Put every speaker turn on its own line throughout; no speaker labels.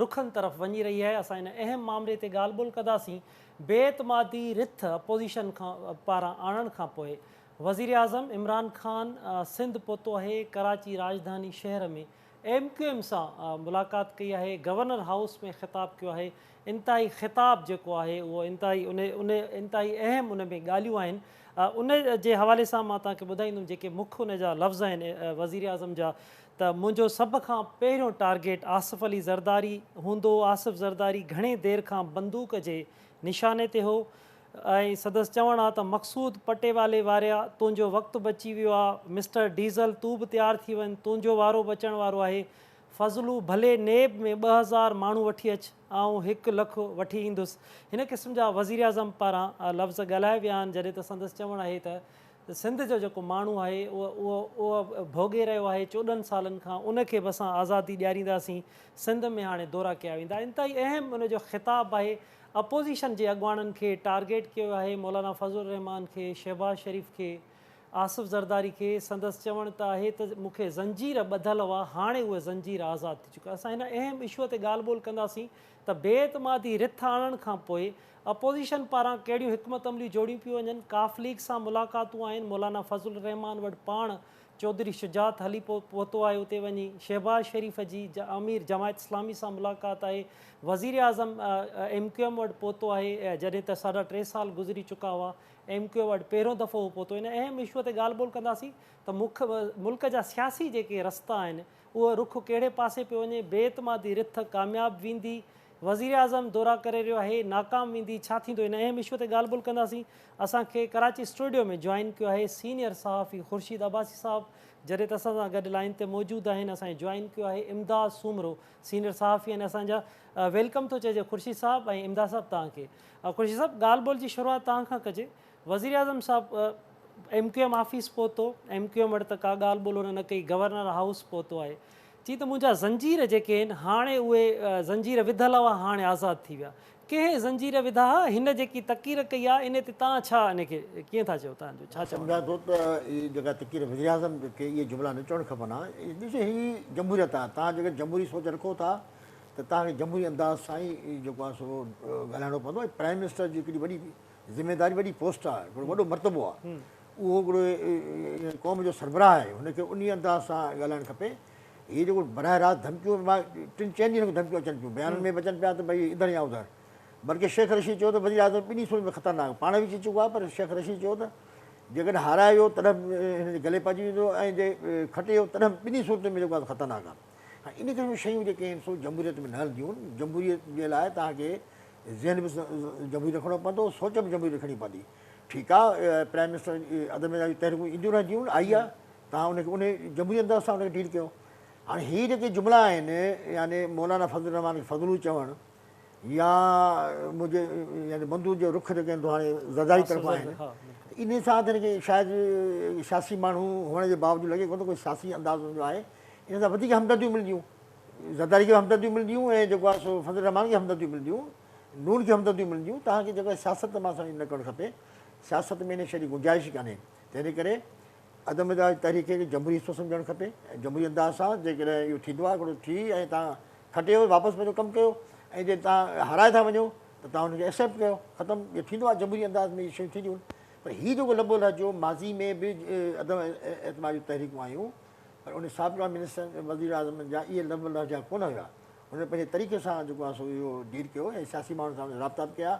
رخن طرف وڃي رهي آهي اسان ان اهم مامري تي ڳالهه ٻولهه ڪنداسين بي اعتمادي رٿ اپوزيشن کان پاران آڻڻ کان پوء وزيراعظم عمران خان سنڌ پهتو آهي ڪراچي راڄڌاني شهر ۾ ايم ڪيو ايم سان ملاقات ڪئي آهي گورنر هائوس ۾ خطاب ڪيو آهي انتهائي خطاب جيڪو آهي اهو انتهائي ان ان انتهائي اهم ان ۾ ڳالهيون آهن ان جي حوالي سان مان توهان کي ٻڌائيندم جيڪي مک ان جا لفظ آهن وزيراعظم جا ته منهنجو سڀ کان پهريون ٽارگيٽ آصف علي زرداري هوندو، آصف زرداري گهڻي دير کان بندوق جي نشاني تي هو ۽ سندس چوڻ آ ته مقصود پٽيوالي واريا تنهنجو وقت بچي ويو آ، مسٽر ڊيزل تون به تيار ٿي وڃ تنهنجو وارو به اچڻ وارو آهي، فضلو ڀلي نيب ۾ 2000 ماڻهو وٺي اچ آئون هڪ لک وٺي ايندس. هن قسم جا وزيراعظم پاران لفظ ڳالهايا ويا آهن جڏهن ته سندس چوڻ آهي ته سنڌ جو جيڪو ماڻهو آهي اهو اهو ڀوڳي رهيو آهي 14 سالن کان ان کي به اسان آزادي ڏيارينداسين سنڌ ۾ هاڻي دورا ڪيا ويندا انتهائي اهم ان جو خطاب آهي اپوزيشن جي اڳواڻن کي ٽارگيٽ ڪيو آهي مولانا فضل الرحمان کي شهباز شريف کي آصف زرداري کي سندس چوڻ ته آهي ته مون کي زنجير ٻڌل هئا هاڻي اهي زنجير آزاد ٿي چڪا اسان هن اهم اشو تي ڳالهه ٻولهه ڪنداسين ته بي اعتمادي رٿ آڻڻ کان پوء اپوزيشن پاران ڪهڙيون حڪمت عمليون جوڙيون پيون وڃن، قاف ليگ سان ملاقاتون آهن، مولانا فضل الرحمان وٽ پاڻ چوڌري شجاعت هلي پهتو آهي اتي وڃي شهباز شريف جي امير جماعت اسلامي سان ملاقات آهي، وزيراعظم ايم ڪيو ايم وٽ پهتو آهي جڏهن ته ساڍا ٽي سال گذري چڪا هئا ايم ڪيو ايم وٽ پهريون دفعو هو پهتو ان اهم اشو تي ڳالهه ٻولهه ڪنداسين ته ملڪ جا سياسي جيڪي رستا آهن اهو رخ ڪهڙي پاسي پيو وڃي، بي اعتمادي رٿ ڪامياب ويندي، وزيراعظم دورا ڪري رهيو آهي، ناڪام ويندي، ڇا ٿيندو ان اهم اشو تي ڳالهه ٻولهه ڪنداسين، اسان کي ڪراچي اسٽوڊيو ۾ جوائن ڪيو آهي سينيئر صحافي خورشيد عباسي صاحب جڏهن ته اسان سان گڏ لائين تي موجود آهن اسان کي جوائن ڪيو آهي امداد سومرو سينيئر صحافي آهن اسان جا welcome ٿو چئجي خورشيد صاحب ۽ امداد صاحب توهان کي خورشيد صاحب ڳالهه ٻولهه جي شروعات توهان کان ڪجي وزيراعظم صاحب ايم ڪيو ايم آفيس پهتو، ايم ڪيو ايم وٽ ته ڪا ڳالهه ٻولهه هن نه ڪئي، گورنر هائوس پهتو آهي، چي ته منهنجا زنجير جيڪي آهن هاڻي اهي زنجير وڌل هئا هاڻي آزاد ٿي ويا، ڪنهن زنجير وڌا ها، هن جيڪي تقرير ڪئي آهي انهي تي توهان ڇا انهي کي ڪيئن ٿا چئو توهان جو ڇا چوڻ آهي؟
سمجهان ٿو ته هي جيڪا تقرير وزيراعظم کي اهي جملا نه چوڻ کپن ها، ڏسو هي جمهوريت آهي، توهان جيڪڏهن جمهوري سوچ رکو ٿا ته توهان کي جمهوري انداز سان ئي جيڪو آهي سو ڳالهائڻو پوندو ۽ پرائم منسٽر جي هڪڙي وڏي ذميداري وڏي پوسٽ آهي، هڪڙو وڏو مرتبو آهي، اهو هڪڙو قوم جو سربراهه آهي، هن کي انهي انداز سان ڳالهائڻ کپي. هي جيڪو براهه راست ڌمڪيون مان ٽن چئن ڏينهن کان ڌمڪيون اچن پيون، بيانن ۾ به اچن پيا ته ڀئي ادھر يا ادھر. بلڪه شيخ رشيد چيو ته وزيراعظم ٻنهي صورتن ۾ خطرناڪ پاڻ به چئي چڪو آهي پر شيخ رشيد چيو ته جيڪڏهن هارائي ويو تڏهن به هن جي گلي پئجي ويندو ۽ جي کٽي ويو تڏهن به ٻنهي صورتن ۾ جيڪو آهي خطرناڪ آهي. هاڻي ان قسم جون شيون جيڪي آهن سو جمهوريت ۾ نه هلنديون. جمهوريت جي لاء توهان کي ذهن به جمهوري رکڻو پوندو، سوچ به جمهوري رکڻي پوندي. ٺيڪ آ پرائم منسٽر عدم اعتماد جون تحريڪون اينديون رهنديون، آئي آ، توهان ان کي ان جمهوري انداز سان ان کي ڊيل ڪيو. هاڻي هي جيڪي جملا آهن يعني مولانا فضل الرحمان کي فضلو چوڻ يا منهنجي يعني بندوق جو رخ جيڪي آهن هاڻي زرداري طرف آهن ته انهي سان ته هن کي شايد سياسي ماڻهو هئڻ جي باوجود لڳي ڪونه ٿو ڪوئي سياسي انداز هن جو آهي، ان سان وڌيڪ همدرديون ملنديون. زرداري کي به همدرديون ملنديون ۽ جيڪو آهي سو فضل الرحمان کي همدرديون ملنديون، نون کي همدرديون ملنديون، توهان کي جيڪو آهي سياست مان سمجهه نه ڪرڻ کپي، سياست ۾ ان شيء جي گنجائش ئي ڪانهي، تنهن جي ڪري عدم اعتماد جي تحريڪ کي جمهوري حصو سمجهڻ کپي ۽ جمهوري انداز سان جيڪڏهن اهو ٿيندو آهي هڪڙو ٿي ۽ توهان کٽي ويو واپس پنهنجو ڪم ڪيو ۽ جي توهان هارائي ٿا وڃو ته توهان ان کي ايڪسيپٽ ڪيو ختم اهو ٿيندو آهي جمهوري انداز ۾ اهي شيون ٿينديون پر هي جيڪو لب و لهجو ماضي ۾ به عدم اعتماد جون تحريڪون آيون پر ان سابقه منسٽر وزيراعظم جا اهي لفظ لهجا ڪونه هيا. هن پنهنجي طريقي سان جيڪو آهي سو اهو ڊيل ڪيو ۽ سياسي ماڻهن سان هن رابطا به ڪيا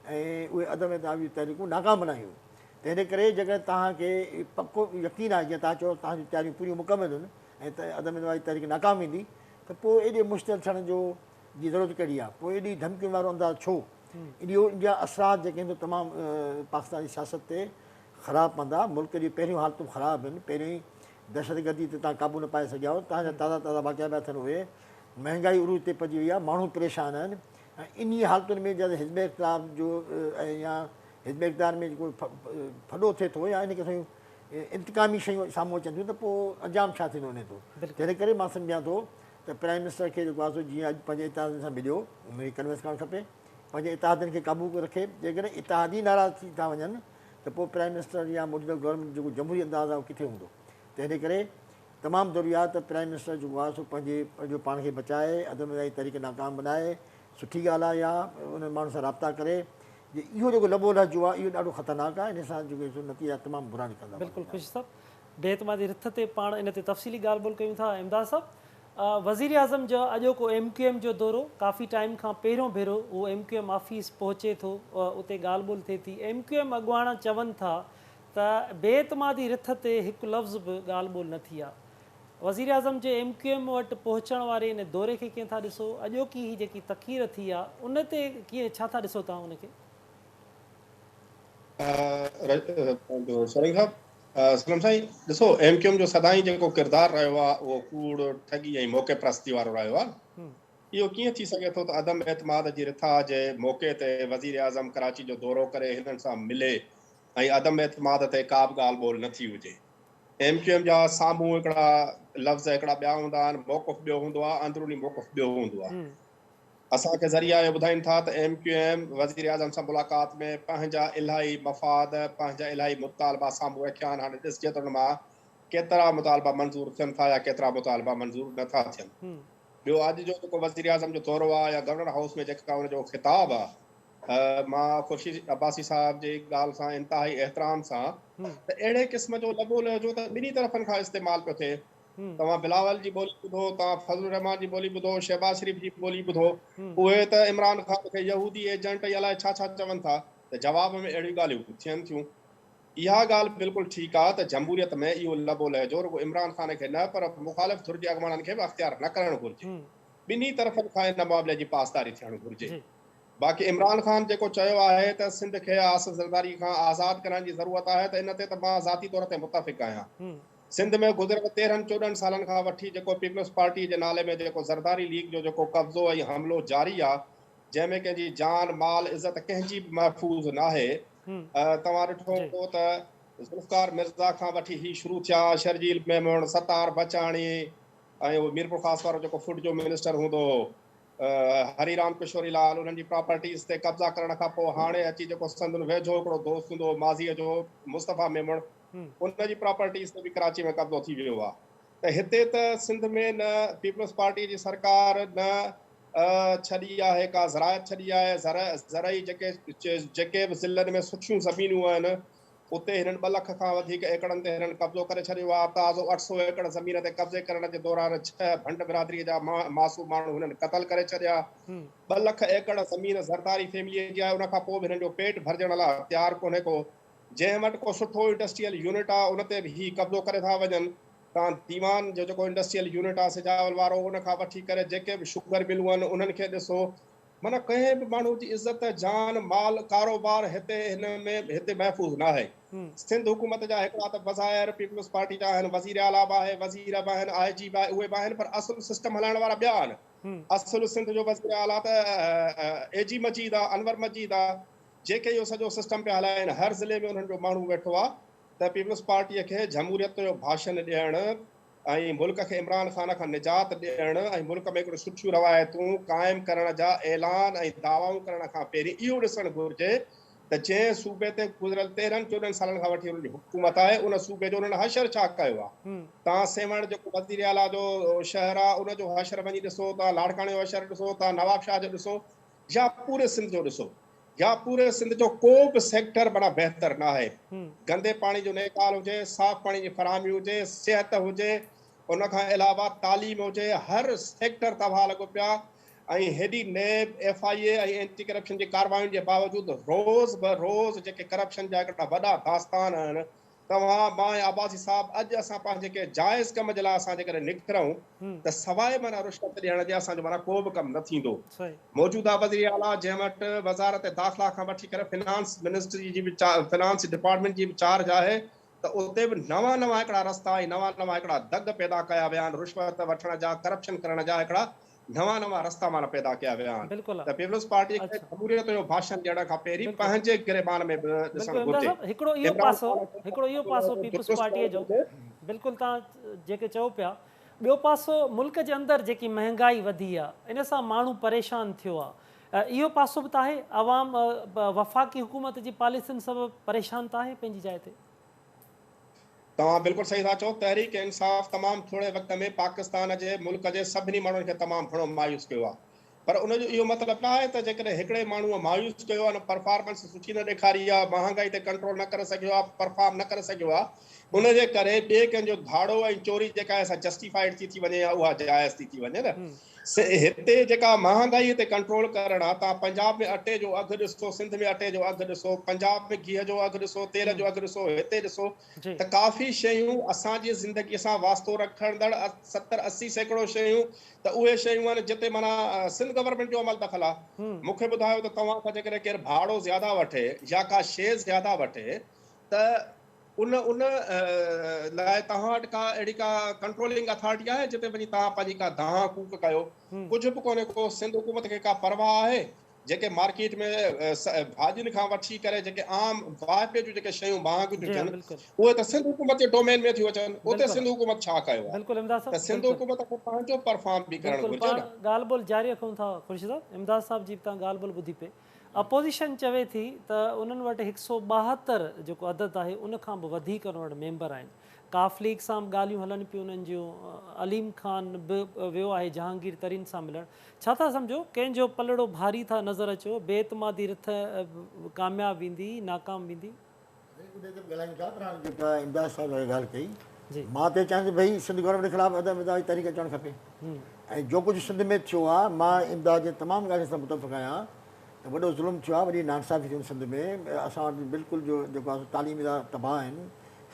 ۽ اهي عدم اعتماد جون تحريڪون ناڪام بنايون. تنهن جي ڪري جيڪڏهن توهان کي پڪو يقين آهي جيئن توهان چيو توهان جون تياريون پوريون مڪمل آهن ۽ عدم اعتماد جي تحريڪ ناڪام ويندي ته پوء ايڏي مشتعل ٿيڻ جو جي ضرورت ڪهڙي آهي؟ پوء ايڏي ڌمڪين وارو انداز ڇو؟ اهو ان جا اثرات جيڪي آهن سو تمام پاڪستان جي سياست تي خراب پوندا. ملڪ جون پهريون حالتون خراب آهن. پهريون ئي دهشتگردي تي توهان قابو نه پائي سگهيا آهيو، توهان جا تازا تازا واقعا پيا ٿين اهي، مهنگائي عروج تي پڄي وئي آهي، ماڻهو پريشان آهن ۽ انهي حالتن ۾ جڏهن حزب اختلاف جو ۽ يا حزب اقتدار ۾ جيڪو ڦڏو ٿئي ٿو يا ان قسم جون انتقامي شيون سامهون اچن ٿيون ته پوء انجام ڇا ٿيندو انهي تو تنهن ڪري مان سمجهان ٿو ته پرائم منسٽر کي جيڪو آهي سو جيئن اڄ پنهنجي اتحادين سان مليو ان کي ڪنوينس ڪرڻ کپي پنهنجي اتحادين کي قابو رکي جيڪڏهن اتحادي ناراض ٿي ٿا وڃن ته پوء پرائم منسٽر يا موجوده گورنمينٽ جو جيڪو جمهوري انداز آهي اهو ڪٿي هوندو؟ تنهن جي ڪري تمام ضروري آهي ته پرائم منسٽر جيڪو آهي سو پنهنجي پنهنجو پاڻ کي بچائي عدم اعتمادي تحريڪ ناڪام بنائي سٺي ڳالهه آهي اها انهن ماڻهن سان رابطا ڪري جي اهو جيڪو لبو لهجو آهي اهو ڏاڍو خطرناڪ آهي ان سان جيڪو سو نتيجا تمام برا نڪرندا.
بلڪل خوشي صاحب بي اعتمادي رٿ تي پاڻ ان تي تفصيلي ڳالهه ٻولهه ڪيون ٿا امداد صاحب وزيراعظم جو اڄوڪو ايم ڪيو ايم جو دورو ڪافي ٽائيم کان پهريون ڀيرو اهو ايم ڪيو ايم آفيس پهچي ٿو اتي ڳالهه ٻولهه ٿئي ٿي ايم ڪيو ايم اڳواڻ چون ٿا ته بي اعتمادي رٿ تي هڪ لفظ به ڳالهه ٻولهه نه ٿي آ وزيراعظم جي ايم ڪيو ايم وٽ پهچڻ واري ان دوري کي ڪيئن ٿا ڏسو اڄوڪي هي جيڪي تقرير ٿي آ ان تي ڪيئن ڇا ٿا ڏسو توهان ان کي؟
سرنگ صاحب اسلم سائين ڏسو ايم ڪيو ايم جو سدائين جيڪو ڪردار رهيو آهي اهو ڪوڙ، ٺڳي ۽ موقعي پرستي وارو رهيو آهي. اهو ڪيئن ٿي سگهي ٿو ته عدم اعتماد جي رٿا جي موقعي تي وزيراعظم ڪراچي جو دورو ڪري هنن سان ملي ۽ عدم اعتماد تي ڪا به ڳالهه ٻولهه نه ٿي هجي. ايم ڪيو ايم جا سامهون هڪڙا لفظ هڪڙا ٻيا هوندا آهن، موقف ٻيو هوندو آهي، اندروني موقف ٻيو هوندو آهي. اسان کي ذريعا اهو ٻڌائين ٿا ته ايم ڪيو ايم وزيراعظم سان ملاقات ۾ پنهنجا الاهي مفاد، پنهنجا الاهي مطالبا سامهون رکيا آهن، هاڻي ڏسجي ته ان مان ڪيترا مطالبا منظور ٿين ٿا يا ڪيترا مطالبا منظور نه ٿا ٿين. ٻيو اڄ جو جيڪو وزيراعظم جو دورو آهي يا گورنر هائوس ۾ جيڪا ان جو خطاب آهي، مان خورشيد عباسي صاحب جي ڳالهه سان انتهائي احترام سان ته اهڙي قسم جو لبو لهجو ته ٻنهي طرفن کان استعمال پيو ٿئي. توهان بلاول جي ٻولي ٻڌو، توهان فضل الرحمان جي ٻولي ٻڌو، شهباز شريف جي ٻولي ٻڌو، اهي ته عمران خان کي يهودي ايجنٽ ۽ الائي ڇا ڇا چون ٿا ته جواب ۾ اهڙيون ڳالهيون ٿين ٿيون. اها ڳالهه بلڪل ٺيڪ آهي ته جمهوريت ۾ اهو لبو لهجو رڳو عمران خان کي نه پر مخالف ڌر جي اڳواڻن کي به اختيار نه ڪرڻ گهرجي. ٻنهي طرفن کان ان معاملي جي پاسداري ٿيڻ گهرجي. باقي عمران خان جيڪو چيو آهي ته سنڌ کي آصف زرداري کان آزاد ڪرائڻ جي ضرورت آهي ته ان تي ته مان ذاتي طور تي متفق آهيان. سنڌ ۾ گذريل تيرهن چوڏهن سالن کان وٺي جيڪو پيپلز پارٽي جي نالي ۾ جيڪو زرداري ليگ جو جيڪو قبضو ۽ حملو جاري آ جنهن ۾ ڪنهن جي جان مال عزت ڪنهن جي به محفوظ ناهي توهان ڏٺو هوندو ته ذوالفقار مرزا کان وٺي هي شروع ٿيا شرجيل ميمڻ ستار بچاڻي ۽ اهو ميرپورخاص وارو جيڪو فوڊ جو منسٽر هوندو هو هري رام ڪشوري لال انهن جي پراپرٽيز تي قبضا ڪرڻ کان پوء هاڻي اچي جيڪو سندن ويجهو هڪڙو دوست هوندو هو ماضيء جو مصطفيٰ ميمڻ ان جي پراپرٽيز تي به ڪراچي ۾ قبضو ٿي ويو آهي ته هتي ته سنڌ ۾ نه پيپلز پارٽي جي سرڪار نه ڇڏي آهي ڪا زراعت ڇڏي آهي زرعي جيڪي جيڪي به ضلعن ۾ سٺيون زمينون آهن اتي هنن ٻه لک کان وڌيڪ ايڪڙن تي هنن قبضو ڪري ڇڏيو آهي. تازو 800 ايڪڙ زمين تي قبضي ڪرڻ جي دوران ڇهه ڀنڊ برادريء جا معصوم ماڻهو هنن قتل ڪري ڇڏيا. ٻه لک ايڪڙ زمين زرداري فيمليء جي آهي، ان کان پوء به هنن جو پيٽ ڀرجڻ لاء تيار ڪونهي ڪو. جنهن وٽ ڪو سٺو انڊسٽريل يونٽ آهي، ان تي به هي قبضو ڪري ٿا وڃن. تان ديوان جو جيڪو انڊسٽريل يونٽ آهي سجاول وارو، ان کان وٺي ڪري جيڪي به شگر ملون آهن، انهن کي ڏسو. معنيٰ ڪنهن به ماڻهو جي عزت، جان، مال، ڪاروبار هتي هن ۾ هتي محفوظ ناهي. سنڌ حڪومت جا هڪڙا ته بظاهر پيپلز پارٽي جا آهن، وزير اعليٰ به آهي، وزير به آهن، آء جي به آهي، اهي به آهن پر اصل سسٽم هلائڻ وارا ٻيا آهن. اصل سنڌ جو وزير اعليٰ ته اي جي مجيد آهي، انور مجيد آهي، جيڪي اهو سڄو سسٽم پيا هلائين. هر ضلعي ۾ انهن جو ماڻهو ويٺو آهي ته پيپلز پارٽيء کي جمهوريت جو ڀاشن ڏيڻ ۽ ملڪ کي عمران خان کان نجات ڏيڻ ۽ ملڪ ۾ هڪڙيون سٺيون روايتون قائم ڪرڻ جا اعلان ۽ دعوائون ڪرڻ کان پهرين اهو ڏسڻ گهرجي ته جنهن صوبي تي گذريل تيرهن چوڏهن سالن کان وٺي انهن جي حڪومت آهي ان صوبي جو انهن حشر ڇا ڪيو آهي؟ توهان سيوهڻ جيڪو وزير اعليٰ جو شهر آهي ان جو حشر وڃي ڏسو، توهان لاڙڪاڻي جو حشر ڏسو، توهان نوابشاهه جو ڏسو يا پوري سنڌ جو ڏسو. يا پوري سنڌ جو ڪو به سيڪٽر معنيٰ بهتر ناهي. گندي پاڻي جو نيڪال هجي، صاف پاڻي جي فراهمي هجي، صحت هجي، ان کان علاوه تعليم هجي، هر سيڪٽر تباهه لڳو پيو آهي ۽ هيڏي NAB, F I A ۽ anti corruption جي ڪارواين جي باوجود روز به روز جيڪي ڪرپشن جا هڪڙا وڏا داستان آهن توهان، مان ۽ عباسي صاحب اڄ اسان پنهنجي ڪنهن جائز ڪم جي لاء اسان جيڪڏهن نڪرون ته سواء معنيٰ رشوت ڏيڻ جي اسان جو معنيٰ ڪو به ڪم نه ٿيندو. موجوده وزير اعليٰ جنهن وٽ وزارت داخلا کان وٺي ڪري فنانس منسٽري جي به فنانس ڊپارٽمينٽ جي به چارج آهي ته اتي به نوان نوان هڪڙا رستا ۽ نوان نوان هڪڙا دڳ پيدا ڪيا ويا آهن رشوت وٺڻ جا ڪرپشن ڪرڻ جا هڪڙا نوان نوان رستا معنيٰ پيدا ڪيا ويا آهن ته پيپلز پارٽي کي جمهوريت جو ڀاشن ڏيڻ کان پهرين پنهنجي گريبان ۾ به ڏسڻ گهرجي.
هڪڙو اهو پاسو هڪڙو اهو پاسو پيپلز پارٽي جو بلڪل توهان جيڪي چئو پيا ٻيو پاسو ملڪ جي اندر جيڪي مهنگائي وڌي آهي ان سان ماڻهو پريشان ٿيو آهي اهو پاسو به ته آهي عوام وفاقي حڪومت جي پاليسين سبب پريشان ته آهي پنهنجي جاء تي.
توهان بلڪل صحيح ٿا چئو، تحريڪ انصاف تمام ٿوري وقت ۾ پاڪستان جي ملڪ جي سڀني ماڻهن کي تمام گهڻو مايوس ڪيو آهي پر ان جو اهو مطلب نه آهي ته جيڪڏهن هڪڙي ماڻهوء مايوس ڪيو آهي ان پرفارمنس سٺي نه ڏيکاري آهي، مهانگائي تي ڪنٽرول نه ڪري سگهيو آهي، پرفارم نه ڪري سگهيو آهي ان جي ڪري ٻئي ڪنهن جو ڌاڙو ۽ چوري جيڪا آهي سا جسٽيفائيڊ ٿي ٿي وڃي يا اها جائز ٿي ٿي وڃي نه هتي جيڪا مهانگائي تي ڪنٽرول ڪرڻ آهي توهان پنجاب ۾ اٽي جو اگهه ڏسو، سنڌ ۾ اٽي جو اگهه ڏسو، پنجاب ۾ گيهه جو اگهه ڏسو، تيل جو اگهه ڏسو، هتي ڏسو ته ڪافي شيون اسان جي زندگي سان واسطو رکندڙ 70 80% شيون ته اهي شيون آهن جتي معنيٰ سنڌ گورنمينٽ جو عمل دخل آهي. مون کي ٻڌايو ته توهان کان جيڪڏهن ڪير ڀاڙو زياده وٺي يا ڪا شيء زياده وٺي ته ان ان لاء توهان وٽ ڪا اهڙي ڪا ڪنٽرولنگ اٿارٽي آهي جتي وڃي توهان پنهنجي ڪا دانهن ڪوڪ ڪيو؟ ڪجهه به ڪونهي ڪو سنڌ حڪومت کي ڪا پرواهه آهي؟ جيڪي مارڪيٽ ۾ ڀاڄين کان وٺي ڪري جيڪي عام واهپي جون جيڪي شيون مهانگيون ٿيون ٿين اهي ته سنڌ حڪومت جي ڊومين ۾ ٿيون اچن اتي سنڌ حڪومت ڇا ڪيو آهي ته سنڌ حڪومت کي پنهنجو پرفارم به ڪرڻ گهرجي نه.
ڳالهه ٻولهه جاري رکون ٿا خورشيد صاحب امداد صاحب جي به توهان ڳالهه ٻولهه ٻڌي پئي اپوزيشن چوي ٿي ته انهن وٽ 172 جيڪو عدد آهي ان کان به وڌيڪ انهن وٽ ميمبر آهن قاف ليگ سان به ڳالهيون هلن پيون انهن جون عليم خان به ويو آهي جهانگير ترين سان ملڻ ڇا ٿا سمجهو ڪنهن جو پلڙو ڀاري ٿا نظر اچو بي اعتمادي رٿ ڪامياب ويندي ناڪام ويندي؟
سائين انهي تي به ڳالهايون ٿا پر هاڻي جيڪا امداد صاحب جيڪا ڳالهه ڪئي مان ته چاهيان ٿو ڀئي سنڌ گورنمينٽ خلاف عدم اعتماد جي تحريڪ اچڻ کپي ۽ جو ڪجهه سنڌ ۾ ٿيو آهي مان امداد جي تمام ڳالهين سان متفق آهيان ته وڏو ظلم ٿيو آهي وڏي ناانصافي ٿي سنڌ ۾ اسان وٽ بلڪل جو جيڪو آهي تعليمي ادارا تباهه آهن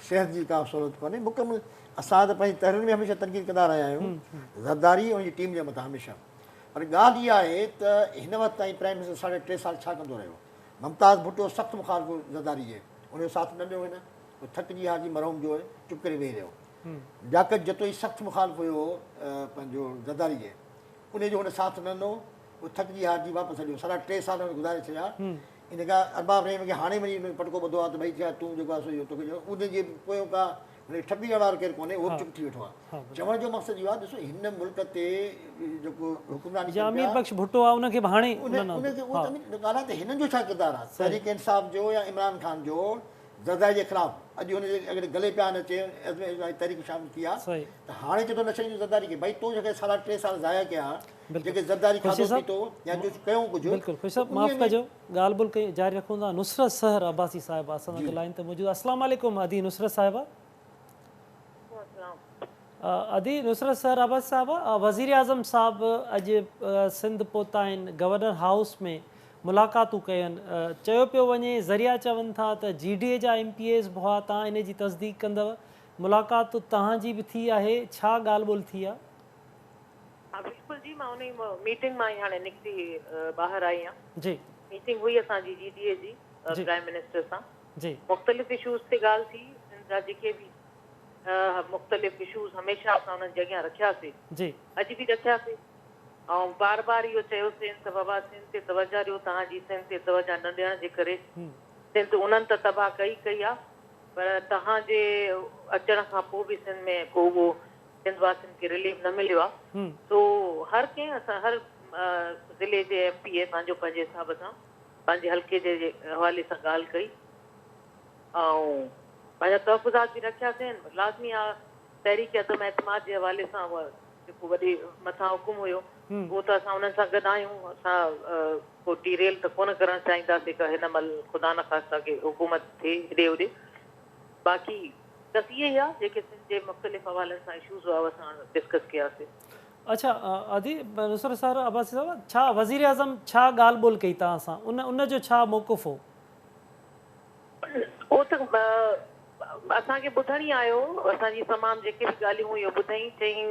صحت جي ڪا سهولت ڪونهي مڪمل اسان ته پنهنجي تحريرن ۾ هميشه تنقيد ڪندا رهيا آهيون زرداري ۽ ان جي ٽيم جي مٿان هميشه پر ڳالهه اها آهي ته هن وقت تائين پرائم منسٽر ساڍي ٽي سال ڇا ڪندو رهيو ممتاز ڀٽو سخت مخالف هو زرداري جي ان جو ساٿ نه ڏنو هن هو ٿڪجي هارجي مرحوم جو چپ ڪري ويهي رهيو لياقت جتوئي سخت مخالف هيو پنهنجو زرداري جي ان جو هن ساٿ نه ڏنو هو ٿڪجي هارجي واپس هليو ساڍا ٽي سال هن گذاري ڇڏيا ان کان ارباب رحيم کي هاڻي وڃي هن پٽڪو ٻڌو آهي ته ڀئي ٿيا تون جيڪو آهي سو اهو توکي ان جي پويان ڪا هن کي ٺپي ڏيڻ وارو ڪير ڪونهي اهو به چپ ٿي ويٺو آهي چوڻ جو مقصد اهو آهي ڏسو هن ملڪ تي جيڪو حڪمراني
ڪن پيا امير بخش ڀٽو آهي ان کي به هاڻي
ان کي اهو ته ڳالهه آهي ته هنن جو ڇا ڪردار آهي تحريڪ انصاف جو يا عمران خان جو زرداري جي خلاف اڄ هن جي اگر گلي پيا نه چي تحريڪ شامل ٿي آهي ته هاڻي چي ٿو نه ڇڏيندو زرداري کي ڀئي تو جيڪي ساڍا ٽي سال ضايع ڪيا جيڪي زرداري کاڌو پيتو يا جو ڪيو ڪجهه.
بلڪل خوش صاحب معاف ڪجو ڳالهه ٻولهه ڪئي جاري رکون ٿا نصرت سحر عباسي صاحبه اسان سان گڏ لائين تي موجود السلام عليڪم ادي نصرت صاحبه. ادي نصرت سحر عباسي صاحبه وزير اعظم صاحب اڄ سنڌ پهتا آهن گورنر هائوس ۾ ملاقاتون ڪيون چيو پيو وڃي ذريعا چون ٿا ته جي ڊي اي جا ايم پي ايز به هئا تان ان جي تصديق ڪندؤ ملاقات توهان جي به ٿي آهي ڇا ڳالهه ٻولهه ٿي آ؟
ها بلڪل جي مان انهي ميٽنگ مان ئي هاڻي نڪتي ٻاهر آئي آهيان.
جي.
ميٽنگ هئي اسان جي جي ڊي اي جي پرائم منسٽر سان.
جي.
مختلف اشوز تي ڳالهه ٿي سنڌ جا جيڪي به مختلف اشوز هميشه اسان انهن جي اڳيان رکياسي.
جي.
اڄ به رکياسي ۽ بار بار اهو چيوسين ته بابا سنڌ تي توجه ڏيو توهان جي سنڌ تي توجه نه ڏيڻ جي ڪري سنڌ انهن ته تباهه ڪئي ڪئي آ پر توهان جي اچڻ کان پوء به سنڌ ۾ ڪو اهو سنڌ واسين کي رليف نه مليو آ سو هر ڪنهن اسان هر ضلعي جي ايم پي اي پنهنجو پنهنجي حساب سان پنهنجي حلقي جي حوالي سان ڳالهه ڪئي ۽ پنهنجا تحفظات به رکياسين لازمي آ تحريڪ عدم اعتماد جي حوالي سان اهو جيڪو وڏي مٿان حڪم هيو اهو ته اسان انهن سان گڏ آهيون اسان ڪو ڊي ريل ته ڪونه ڪرڻ چاهينداسين ڪا هن مهل خدا نخواسته ڪي حڪومت ٿئي هيڏي هوڏي باقي بس اهي ئي آ جيڪي سنڌ جي مختلف حوالن سان اشوز هئا اهي اسان ڊسڪس ڪياسي.
اڇا ادي نصرت سحر عباسي صاحب ڇا وزيراعظم ڇا ڳالهه ٻولهه ڪئي توهان سان ان ان جو ڇا موقف هو؟
اهو ته اسان کي ٻڌڻ ئي آيو اسان جي تمام جيڪي به ڳالهيون هيون ٻڌئين چئين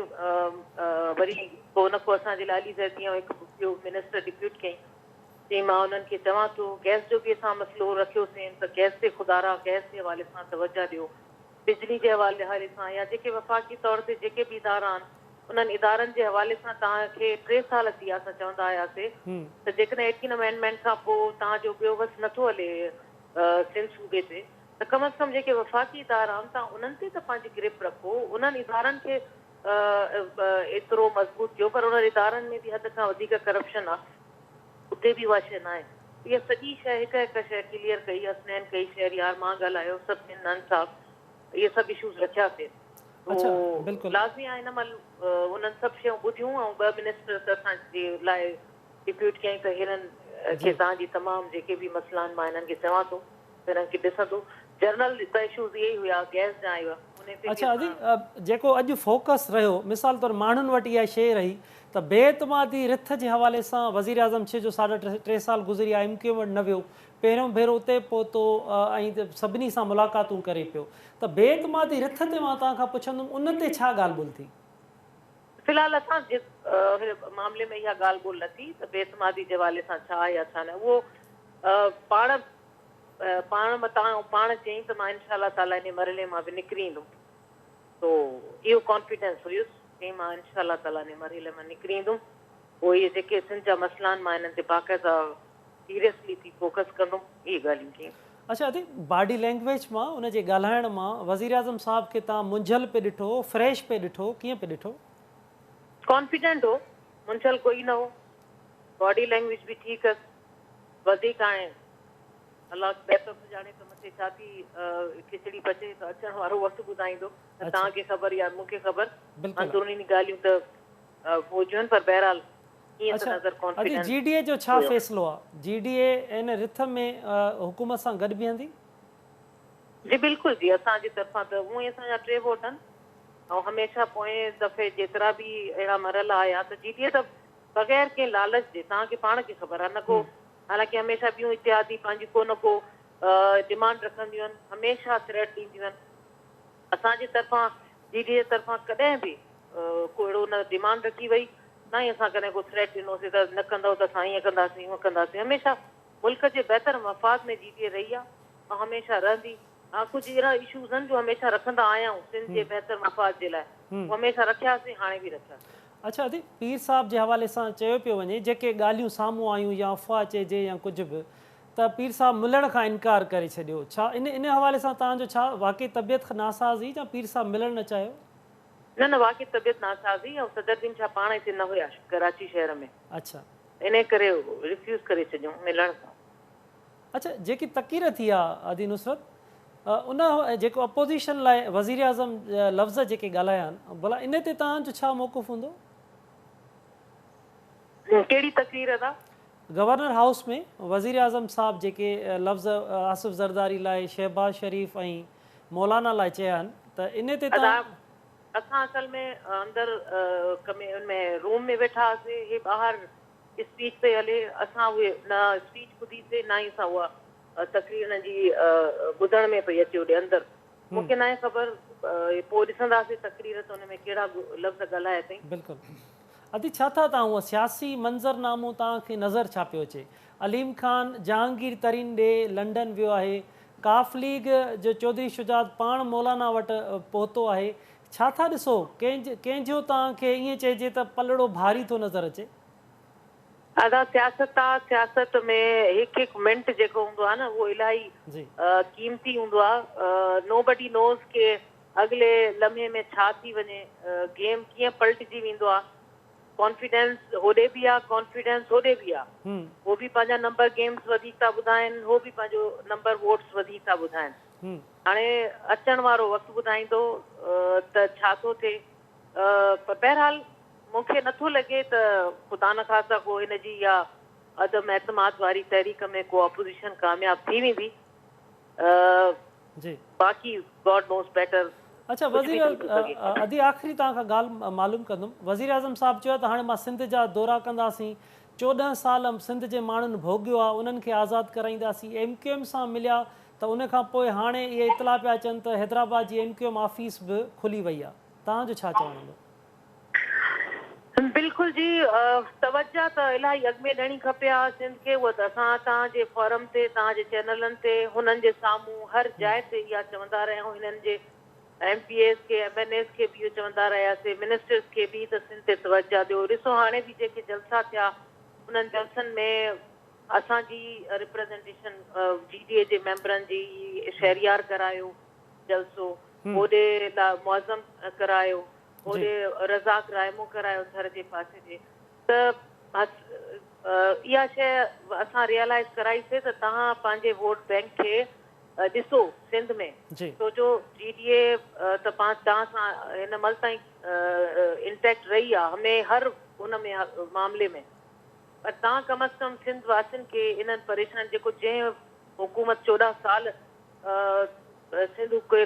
وري ڪو نه ڪو اسان جي لاء علي زيدي ۽ هڪ ٻيو منسٽر ڊپيوٽ ڪيائين چيائين مان انهن کي چوان ٿو گئس جو به اسان مسئلو رکيوسين ته گئس تي خدارا گئس جي حوالي سان توجه ڏيو، بجلي جي حوالي سان يا جيڪي وفاقي طور تي جيڪي به ادارا آهن انهن ادارن جي حوالي سان توهان کي ٽي سال ٿي ويا اسان چوندا آياسي ته جيڪڏهن ايٽين امينڊمينٽ کان پوء توهان جو ٻيو وس نٿو هلي سنڌ صوبي تي ته ڪم از ڪم جيڪي وفاقي ادارا آهن توهان انهن تي ته پنهنجي گرپ رکو انهن ادارن کي ايترو مضبوط ڪيو پر انهن ادارن ۾ به حد کان وڌيڪ ڪرپشن آهي. اتي به اها شيء ناهي. اها سڄي شيء هڪ هڪ شيء ڪليئر ڪئي، حسنين ڪئي، شهريار مان ڳالهايو، سڀ ٻين نان صاحب اهي سڀ اشوز رکياسين.
اڇا بلڪل.
لازمي آهي هن مهل انهن سڀ شيون ٻڌيون ۽ ٻه منسٽرس اسان جي لاء ڊپيوٽ ڪيائين ته هنن کي توهان جي تمام جيڪي به مسئلا آهن مان هنن کي چوان ٿو ته هنن کي ڏسندو. جنرل ته اشوز اهي ئي هيا گئس جا ۽ انهي تي به
اڇا ادي
اسان.
جيڪو اڄ فوڪس رهيو مثال طور ماڻهن وٽ اها شيء رهي ته بي اعتمادي رٿ جي حوالي سان وزيراعظم ڇهه جو ساڍا ٽي سال گذري ويا ايم ڪيو ايم وٽ نه ويو پهريون ڀيرو اتي پهتو ۽ سڀني سان ملاقاتون ڪري پيو ته بي اعتمادي رٿ تي مان توهان کان پڇندم ان تي ڇا ڳالهه ٻولهه ٿي؟
في الحال اسان جي معاملي ۾ اها ڳالهه ٻولهه نه ٿي ته بي اعتمادي جي حوالي سان ڇا آهي يا ڇا نه اهو پاڻ پاڻ متان پاڻ چيائين ته مان انشاء الله تعاليٰ انهي مرحلي مان به نڪري ايندم سو اهو ڪانفيڊنس هيس چيائين مان انشاء الله تعاليٰ انهي مرحلي مان نڪري ايندم پوء اهي جيڪي سنڌ جا مسئلا آهن مان انهن تي باقاعده سيريسلي ٿي فوڪس ڪندم اهي ڳالهيون ڪيائين.
اڇا ادي باڊي لينگويج مان ان جي ڳالهائڻ مان وزيراعظم صاحب کي توهان منجهيل پئي ڏٺو فريش پئي ڏٺو ڪيئن پئي ڏٺو؟
ڪانفيڊنٽ هو منجهيل ڪوئي نه هو باڊي لينگويج به ٺيڪ هيس وڌيڪ هاڻي الله بهتر ٿو ڄاڻي ته مٿي ڇا ٿي کچڙي پچي ته اچڻ وارو وقت ٻڌائيندو نه توهان کي خبر يا مون کي خبر اندروني ڳالهيون ته هجن پر بهرحال ائين ته
اڇا
نظر
ادي
ڪانفيڊنس
جي ڊي اي جو ڇا
هيو.
فيصلو آ جي ڊي اي ان رٿ ۾ حڪومت سان گڏ بيهندي؟
جي بلڪل جي اسان جي طرفان ته هونئن ئي اسان جا ٽي ووٽ آهن ۽ هميشه پوئين دفعي جيترا به اهڙا مرحلا آيا ته جي ڊي اي ته بغير ڪنهن لالچ جي توهان کي پاڻ کي خبر آهي نه ڪو حالانڪه هميشه ٻيون اتحادي پنهنجي ڪو نه ڪو ڊمانڊ رکنديون آهن هميشه ٿريٽ ڏينديون آهن اسان جي طرفان جي ڊي اي طرفان ڪڏهن به ڪو اهڙو نه ڊمانڊ رکي وئي نه ئي اسان ڪڏهن ڪو ٿريٽ ڏنوسين ته نه ڪندؤ ته اسان ائين ڪنداسين هونئن ڪنداسين هميشه ملڪ جي بهتر مفاد ۾ جي ڊي اي رهي آهي ۽ هميشه رهندي ها ڪجهه اهڙا اشوز آهن جو هميشه رکندا آيا آهيون سنڌ جي بهتر مفاد جي لاء اهو هميشه رکياسين هاڻي به رکياسين.
اڇا ادي پير صاحب جي حوالي سان چيو پيو وڃي جيڪي ڳالهيون سامهون آيون يا افواهه چئجي يا ڪجهه به ته پير صاحب ملڻ کان انڪار ڪري ڇڏيو ڇا ان ان حوالي سان توهان جو ڇا واقعي طبيعت ناساز هئي يا پير صاحب ملڻ نه چاهيو؟
نه نه واقعي طبيعت ناساز هئي ۽ صدر دين شاهه پاڻ هتي نه هيا ڪراچي شهر ۾
اڇا.
انهي ڪري ريفيوز ڪري ڇڏيون ملڻ کان.
اڇا جيڪي تقرير ٿي آ ادي نصرت ان جيڪو اپوزيشن لاء وزيراعظم لفظ جيڪي ڳالهايا آهن ڀلا ان تي توهان جو ڇا موقف هوندو؟
ڪهڙي تقرير ادا؟
گورنر هائوس ۾ وزيراعظم صاحب جيڪي لفظ آصف زرداري لاء شهباز شريف ۽ مولانا لاء چيا آهن ته ان تي
ادا
توهان.
اسان اصل ۾ اندر ڪمي ان ۾ روم ۾ ويٺا هئاسي هي ٻاهر اسپيچ پئي هلي اسان اهي نه اسپيچ ٻڌي سي نه ئي اسان اها تقرير انهن جي ٻڌڻ ۾ پئي اچي هوڏي اندر مون کي ناهي خبر پوء ڏسنداسي تقرير ته ان ۾ ڪهڙا لفظ ڳالهايا اٿئين.
بلڪل ادي ڇا ٿا تان هونء سياسي منظر نامو توهان کي نظر ڇا پيو اچي عليم خان جهانگير ترين ڏي لنڊن ويو آهي قاف ليگ جو چوڌري شجاعت پاڻ مولانا وٽ پهتو آهي ڇا ٿا ڏسو ڪنهن جو توهان کي ائين چئجي ته پلڙو ڀاري ٿو نظر اچي.
ادا سياست آ سياست ۾ هڪ هڪ منٽ جيڪو هوندو آ نه اهو الاهي قيمتي هوندو آ نو بڊي نوز ڪي اڳلي لمحي ۾ ڇا ٿي وڃي گيم ڪيئن پلٽجي ويندو آ ڪانفيڊنس هوڏي به آ ڪانفيڊنس هوڏي به آ هو به پنهنجا نمبر گيمز وڌيڪ ٿا ٻڌائن هو به پنهنجو نمبر ووٽس وڌيڪ ٿا ٻڌائن هاڻي اچڻ وارو وقت ٻڌائيندو ته ڇا ٿو ٿئي پر بهرحال مون کي نٿو لڳي ته خدا نخواسته ڪو هن جي اها عدم اعتماد واري تحريڪ ۾ ڪو اپوزيشن ڪامياب ٿي ويندي باقي گاڊ نوز بيٽر
اڇا
ڪجهه به
وزير
ٿي ٿو سگهي.
ادي آخري توهان کان ڳالهه معلوم ڪندم وزيراعظم صاحب چيو آهي ته هاڻي مان سنڌ جا دورا ڪنداسين 14 سال سنڌ جي ماڻهن ڀوڳيو آهي انهن کي آزاد ڪرائينداسين ايم ڪيو ايم سان مليا ته ان کان پوء هاڻي اهي اطلاع پيا اچن ته حيدرآباد جي ايم ڪيو ايم آفيس به کلي وئي آهي توهان جو ڇا چوڻ هوندو؟
بلڪل جي توجه ته الاهي اڳ ۾ ڏيڻي کپي ها سنڌ کي اها ته اسان توهان جي فورم تي توهان جي چينلن تي هنن جي سامهون هر جاء تي اها چوندا رهيا آهيون هنن جي ايم پي ايز کي ايم اين ايز کي به اهو چوندا رهياسي منسٽرز کي به ته سنڌ تي توجه ڏيو ڏسو هاڻي به جيڪي جلسا ٿيا انهن جلسن ۾ اسان جي ريپريزنٽيشن جي ڊي اي جي ميمبرن جي شهريار ڪرايو جلسو هوڏي معظم ڪرايو هوڏي رزاق رائمو ڪرايو ٿر جي پاسي ڏي ته اها شيء اسان ريئلائز ڪرائي سي ته توهان پنهنجي ووٽ بينڪ کي ڏسو سنڌ ۾ ڇو جو جي ڊي اي ته پاڻ توهان سان هن مهل تائين انٽيڪٽ رهي آ همي هر ان ۾ معاملي ۾ پر توهان ڪم از ڪم سنڌ واسين کي انهن پريشانين جيڪو جنهن حڪومت 14 سال سنڌ کي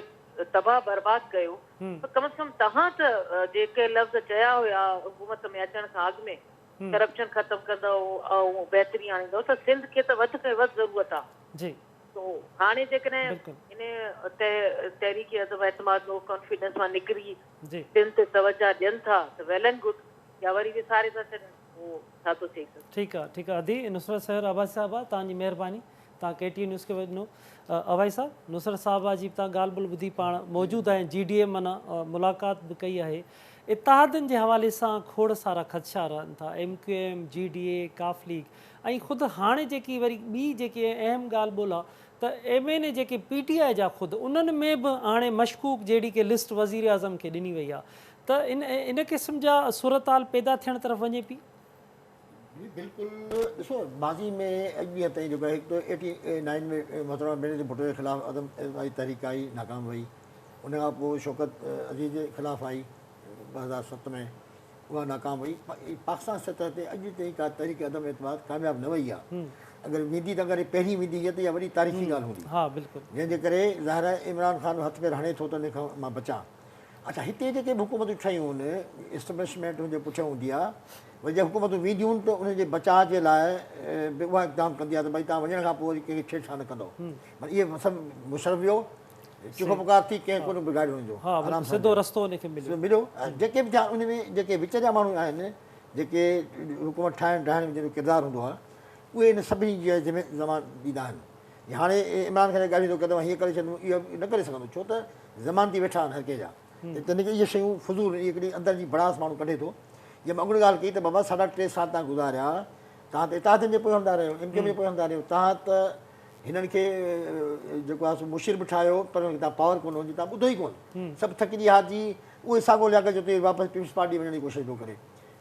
تباهه برباد ڪيو ته ڪم از ڪم توهان ته جيڪي لفظ چيا هيا حڪومت ۾ اچڻ کان اڳ ۾ ڪرپشن ختم ڪندؤ ۽ بهتري آڻيندؤ ته سنڌ کي ته وڌ کان وڌ ضرورت آ.
جي.
سو هاڻي جيڪڏهن ان تحريڪ عدم اعتماد نو ڪانفيڊنس مان نڪري سنڌ تي توجه ڏين ٿا ته ويل اينڊ گڊ يا وري وساري ٿا ڇڏين اهو ڇا ٿو چئي سگهجي.
ٺيڪ آ ٺيڪ آ ادي نصرت سحر عباسي صاحبه توهان جي مهرباني توهان ڪي ٽي اين نيوز کي وقت ڏنو اوائي صاحب نصرت صاحبه جي به توهان ڳالهه ٻولهه ٻڌي پاڻ موجود آهن جي ڊي اي معنيٰ ملاقات به ڪئي آهي اتحادن جي حوالي سان کوڙ سارا خدشا رهن ٿا M Q M G D A Qaf league ۽ خود هاڻي جيڪي وري ٻي جيڪي اهم ڳالهه ٻولهه آ ته ايم اين اي جيڪي پي ٽي آء جا خود انهن ۾ به هاڻي مشڪوڪ جهڙي ڪي لسٽ وزيراعظم کي ڏني وئي آ ته ان ان قسم جا صورتحال پيدا ٿيڻ طرف وڃي پي.
جي بلڪل ڏسو ماضي ۾ اڄ ڏينهن تائين جيڪو هڪ ته ايٽي نائن ۾ محترمه بينظير ڀٽو جي خلاف عدم اعتمادي تحريڪ آئي ناڪام وئي ان کان پوء شوڪت عزيز جي خلاف آئي 2007 ۾ اها ناڪام وئي. پاڪستان سطح تي اڄ تائين ڪا تحريڪ عدم اعتماد ڪامياب نه وئي آهي. اگر ويندي ته اگر پهرين ويندي هئي ته اها وڏي تاريخي ڳالهه هوندي. جنهن جي ڪري ظاهر آهي عمران خان هٿ پير هڻي ٿو ته ان کان مان بچان. اڇا هتي جيڪي به حڪومتون ٺهيون آهن اسٽبلشمينٽ ان جي پٺيان هوندي آهي. وري جي حڪومتون وينديون آهن ته انهن جي بچاء جي لاء به اها اقدام ڪندي آهي ته ڀئي توهان وڃڻ کان پوء وري ڪنهن کي ڇيڙ ڇاڙ نه ڪندؤ. معنيٰ اهي سڀ مشرف ويو. چکو پڪار ٿي ڪنهن ڪونه بگاڙيو هن جو آرام سان
سڌو رستو ان کي مليو
مليو جيڪي به ٿيا ان ۾ جيڪي وچ جا ماڻهو آهن جيڪي حڪومت ٺاهڻ ڊاهڻ ۾ جن جو ڪردار هوندو آهي اهي ان سڀني جي ذمي زمان ڏيندا آهن هاڻي عمران خان ڳالهيون ٿو ڪري ته هيئن ڪري ڇڏندم اهو نه ڪري سگهندو ڇو ته ضمانتي ويٺا آهن هر ڪنهن جا تنهن ڪري اهي شيون فضول اهي هڪڙي اندر جي بڙاس ماڻهو ڪڍي ٿو جيئن مان اڳ ڳالهه ڪئي ته بابا ساڍا ٽي سال تان گذاريا تان ته اتحادين جي پويان هلندا رهيو ايم ڪيو ايم جي پويان هلندا رهيو تان ته هنن کي جيڪو آهي سو مشير به ٺاهيو پر هنن کي تان پاور ڪونه هو جي تان ٻڌو ئي ڪونه سڀ ٿڪجي هارجي اهو ئي ساڳو لياقت جتوئي واپس پيپلز پارٽي وڃڻ جي ڪوشش پيو ڪري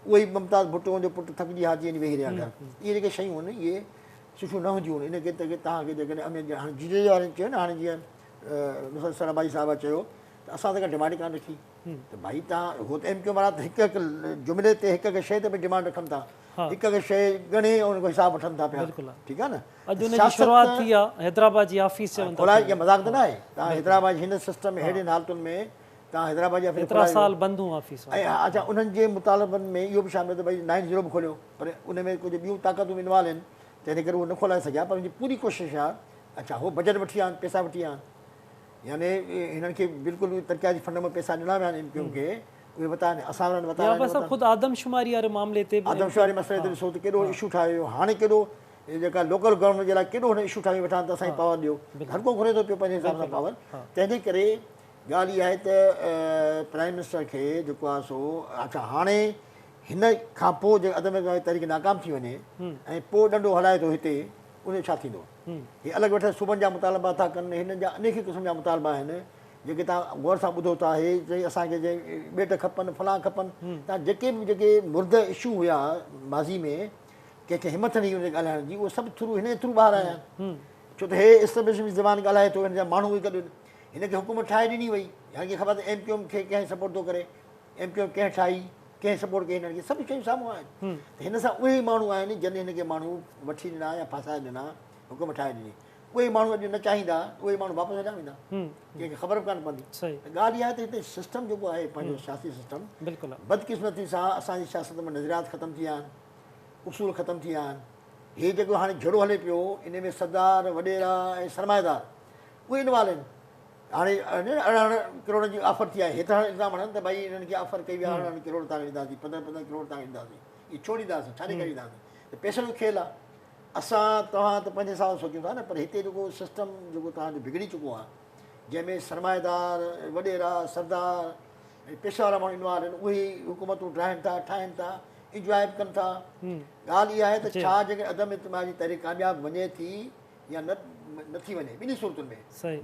اهو ئي ممتاز ڀٽو جو پٽ ٿڪجي هارجي وڃي ويهي رهيا گهر اهي جيڪي شيون آهن اهي سٺيون نه هونديون آهن ان ڪري ته تان کي جيڪڏهن امير هاڻي جي جي وارن چيو نه هاڻي جيئن نصرت سرابائي صاحب چيو ته اسان ته ڪا ڊمانڊ ڪانه رکي ته ڀائي تان هو ته ايم ڪيو وارا ته هڪ هڪ جملي تي هڪ هڪ شيء تي به ڊمانڊ رکن ٿا هڪ هڪ شيء ڳڻي ان کان حساب وٺن ٿا پيا ٺيڪ آهي نه
اڄ ان جي شروعات ٿي آهي حيدرآباد جي آفيس چون
ٿا کولائي اها مذاق ته نه آهي تان حيدرآباد جي هن سسٽم ۾ ههڙين حالتن ۾ تان حيدرآباد جي آفيس
ايترا سال بند هون آفيس
۽ اڇا انهن جي مطالبن ۾ اهو به شامل ته ڀائي نائن زيرو به کوليو پر ان ۾ ڪجهه ٻيون طاقتون به انوالو آهن تنهن ڪري اهو نه کولائي سگهيا پر ان جي پوري ڪوشش آهي اڇا هو بجيٽ وٺي آيا آهن پئسا وٺي آيا آهن يعني هنن کي بلڪل ترقياتي فنڊ مان پئسا ڏنا ويا آهن ايم ڪيو ايم کي اهي وتا آهن اسان وارن وتا
يا بس خود آدمشماري واري معاملي تي
به آدمشماري مسئلي تي ڏسو ته ڪيڏو اشو ٺاهيو ويو هاڻي ڪيڏو جيڪا لوڪل گورنمينٽ جي لاء ڪيڏو هن اشو ٺاهي ويٺا آهن ته اسان کي پاور ڏيو هر ڪو گهري ٿو پيو پنهنجي حساب سان پاور تنهن جي ڪري ڳالهه اها آهي ته پرائم منسٽر کي جيڪو آهي سو اڇا هاڻي هن کان پوء جي عدم اعتماد تحريڪ ناڪام ٿي وڃي ۽ پوء ڏنڊو هلائي ٿو هتي ان جو ڇا ٿيندو هي الڳ ويٺل صوبن جا مطالبا ٿا ڪن، هنن جا انيڪ قسم جا مطالبا آهن، جيڪي توهان غور سان ٻڌو ٿا، هي چئي اسان کي ٻيٽ کپن، فلان کپن، توهان جيڪي به جيڪي مرده اشو هيا ماضي ۾ ڪنهن کي همٿ نه هئي ان تي ڳالهائڻ جي، اهي سڀ ٿرو هن جي ٿرو ٻاهر آيا آهن، ڇو ته هي اسٽيبلشمينٽ جي زبان ڳالهائي ٿو، هن جا ماڻهو به گڏ آهن، هن کي حڪومت ٺاهي ڏني وئي، هن کي خبر ته ايم ڪيو ايم کي ڪنهن سپورٽ ٿو ڪري، ايم ڪيو ايم ڪنهن ٺاهي، ڪنهن سپورٽ ڪئي هنن کي، سڀ شيون سامهون آهن ته هن سان اهي ئي ماڻهو آهن جن هن کي ماڻهو وٺي ڏنا يا ڦاسائي ڏنا، حڪم ٺاهي ڏني، اهي ئي ماڻهو اڄ نه چاهيندا، اهي ئي ماڻهو واپس هليا ويندا، ڪنهن کي خبر به ڪانه پوندي. ته ڳالهه اها آهي ته هتي سسٽم جيڪو آهي پنهنجو سياسي سسٽم، بدقسمتي سان اسان جي سياست ۾ نظريات ختم ٿي ويا آهن، اصول ختم ٿي ويا آهن، هي جيڪو هاڻي جهيڙو هلي پيو ان ۾ سردار، وڏيرا ۽ سرمائيدار اهي انوالو آهن. هاڻي 18 ڪروڙن جي آفر ٿي آهي هيترا هاڻي الزام هڻن ته ڀائي انهن کي آفر ڪئي وئي آهي 18 ڪروڙ تان ڏينداسين 15 15 ڪروڙ تان ڏينداسين اهي ڇو ڏينداسين ڇا جي ڪري ڏينداسين ته پئسن جو کيل آهي اسان توهان ته پنهنجي حساب سان سوچون ٿا نه پر هتي جيڪو سسٽم جيڪو توهان جو بگڙي چڪو آهي جنهن ۾ سرمائيدار وڏيرا سردار ۽ پئسي وارا ماڻهو انوالو آهن اهي حڪومتون ڊاهن ٿا ٺاهن ٿا انجواء به ڪن ٿا ڳالهه اها آهي ته ڇا جيڪڏهن عدم اعتماد جي تحريڪ ڪامياب وڃي ٿي يا نه نه ٿي وڃي ٻنهي صورتن ۾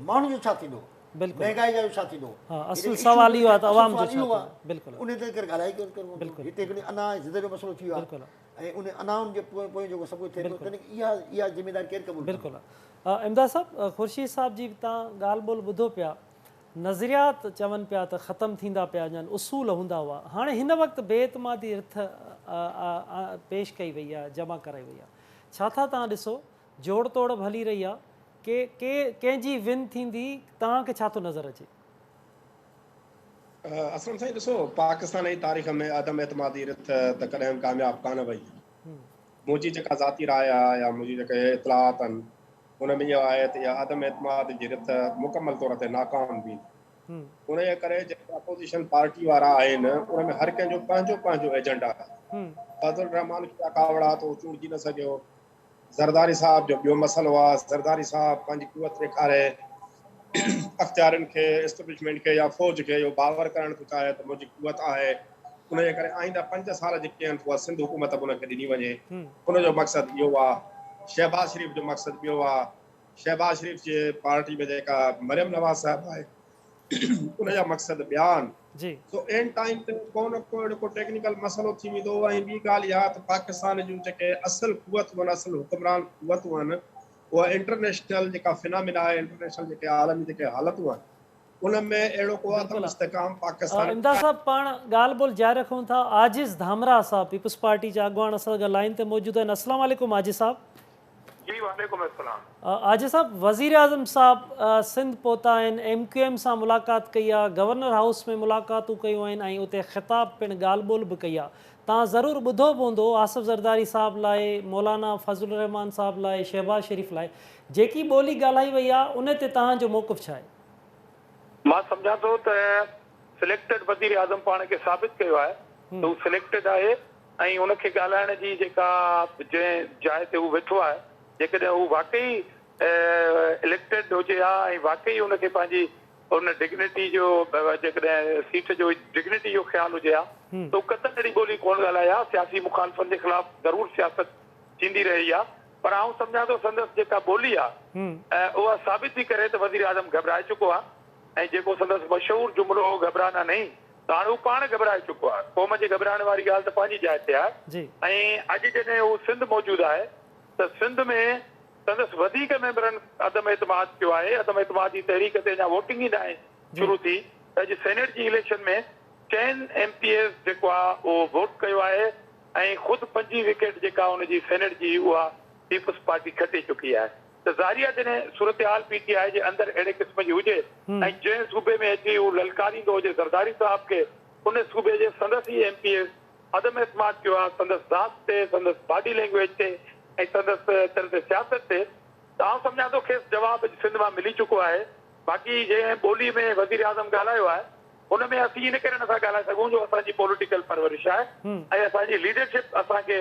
ماڻهن جو ڇا ٿيندو؟ مهنگائي جو ڇا ٿيندو؟
اصل سوال اهو آهي ته عوام جو ڇا ٿيندو؟
بلڪل ان تي ڪير ڳالهائي ڪونه ڪري هتي هڪڙي انا ۽ ضد جو مسئلو ٿي ويو آهي ۽ ان انائن جي پويان جيڪو سڀ ڪجهه ٿئي پيو تنهن اها اها ذميواري ڪير قبول ڪندو؟
بلڪل امداد صاحب خورشيد صاحب جي به توهان ڳالهه ٻولهه ٻڌو پيا نظريات چون پيا ته ختم ٿيندا پيا وڃن اصول هوندا هئا هاڻي هن وقت بي اعتمادي رٿ پيش ڪئي وئي آهي جمع ڪرائي وئي آهي ڇا ٿا توهان ڏسو جوڙ توڙ به هلي رهي آهي ڪي ڪي ڪنهن جي ون ٿيندي توهان کي ڇا ٿو نظر اچي؟
اسلم سائين ڏسو پاڪستان جي تاريخ ۾ عدم اعتمادي رٿ ته ڪڏهن به ڪامياب ڪانه وئي. منهنجي جيڪا ذاتي راء آهي يا منهنجي جيڪي اطلاعات آهن ان ۾ اهو آهي ته اها عدم اعتماد جي رٿ مڪمل طور تي ناڪام ويندي. ان جي ڪري جيڪي اپوزيشن پارٽي وارا آهن ان ۾ هر ڪنهن جو پنهنجو پنهنجو ايجنڊا آهي. فضل الرحمان کي اها ڪاوڙ آهي ته هو چونڊجي نه سگهيو. زرداري صاحب جو ٻيو مسئلو آ، زرداري صاحب پنهنجي قوت ڏيکاري اختيارين کي، اسٽيبلشمينٽ کي يا فوج کي اهو باور ڪرائڻ ٿو چاهي ته منهنجي قوت آهي، ان جي ڪري آئنده 5 سال جيڪي آهن اها سنڌ حڪومت به ان کي ڏني وڃي، ان جو مقصد اهو آ، شهباز شريف جو مقصد ٻيو آ، شهباز شريف جي پارٽي ۾ جيڪا مريم نواز صاحب آهي ان جا مقصد ٻيا آهن. سو اينڊ ٽائيم تي ڪو نه ڪو اهڙو ڪو ٽيڪنيڪل مسئلو ٿي ويندو ۽ ٻي ڳالهه اها ته پاڪستان جون جيڪي اصل قوتون آهن اصل حڪمران قوتون آهن اها انٽرنيشنل جيڪا فنامينا آهي انٽرنيشنل جيڪي عالمي جيڪي حالتون آهن ان ۾ اهڙو ڪو عدم استحڪام پاڪستان
امداد صاحب پاڻ ڳالهه ٻولهه جاري رکون ٿا عاجز ڌامراهه صاحب پيپلز پارٽي جا اڳواڻ اسان سان گڏ لائين تي موجود آهن السلام عليڪم عاجز صاحب.
جي وعليڪم السلام.
عاجز صاحب وزيراعظم صاحب سنڌ پهتا آهن ايم ڪيو ايم سان ملاقات ڪئي آهي گورنر هائوس ۾ ملاقاتون ڪيون آهن ۽ اتي خطاب پڻ ڳالهه ٻولهه به ڪئي آهي توهان ضرور ٻڌو به هوندو آصف زرداري صاحب لاء مولانا فضل الرحمان صاحب لاء شهباز شريف لاء جيڪي ٻولي ڳالهائي وئي آهي ان تي توهان جو موقف ڇا آهي؟
مان سمجهان ٿو ته سليڪٽيڊ وزيراعظم پاڻ کي ثابت ڪيو آهي ته هو سليڪٽيڊ آهي ۽ ان کي ڳالهائڻ جي جيڪا جنهن جاء تي هو ويٺو آهي جيڪڏهن هو واقعي اليڪٽيڊ هجي ها ۽ واقعي ان کي پنهنجي ان ڊگنيٽي جو جيڪڏهن سيٽ جو ڊگنيٽي جو خيال هجي ها ته هو قطعن اهڙي ٻولي ڪونه ڳالهائي ها. سياسي مخالفن جي خلاف ضرور سياست ٿيندي رهي آهي پر آئون سمجهان ٿو سندس جيڪا ٻولي آهي اها ثابت ٿي ڪري ته وزيراعظم گهٻرائي چڪو آهي ۽ جيڪو سندس مشهور جملو هو گهٻرانا نهين ته هاڻي هو پاڻ گهٻرائي چڪو آهي. قوم جي گهٻرائڻ واري ڳالهه ته پنهنجي جاء تي آهي ۽ اڄ جڏهن هو سنڌ موجود آهي ته سنڌ ۾ سندس وڌيڪ ميمبرن عدم اعتماد ڪيو آهي. عدم اعتماد جي تحريڪ تي اڃا ووٽنگ ئي ناهي شروع ٿي ته اڄ سينيٽ جي اليڪشن ۾ چئن ايم پي ايز جيڪو آهي اهو ووٽ ڪيو آهي ۽ خود پنجين وڪيٽ جيڪا ان جي سينيٽ جي اها پيپلز پارٽي کٽي چڪي آهي. ته ظاهري آهي جڏهن صورتحال پي ٽي آء جي اندر اهڙي قسم جي هجي ۽ جنهن صوبي ۾ اچي هو للڪاريندو هجي زرداري صاحب کي ان صوبي جي سندس ئي ايم پي ايز عدم اعتماد ڪيو آهي سندس ذات تي سندس باڊي لينگويج تي ۽ سندس طرز سياست تي ته آئون سمجهان ٿو کيس جواب اڄ سنڌ مان ملي چڪو آهي باقي جنهن ٻولي ۾ وزيراعظم ڳالهايو آهي ان ۾ اسين ان ڪري نٿا ڳالهائي سگهون جو اسان جي پوليٽيڪل پرورش آهي ۽ اسان جي ليڊرشپ اسان کي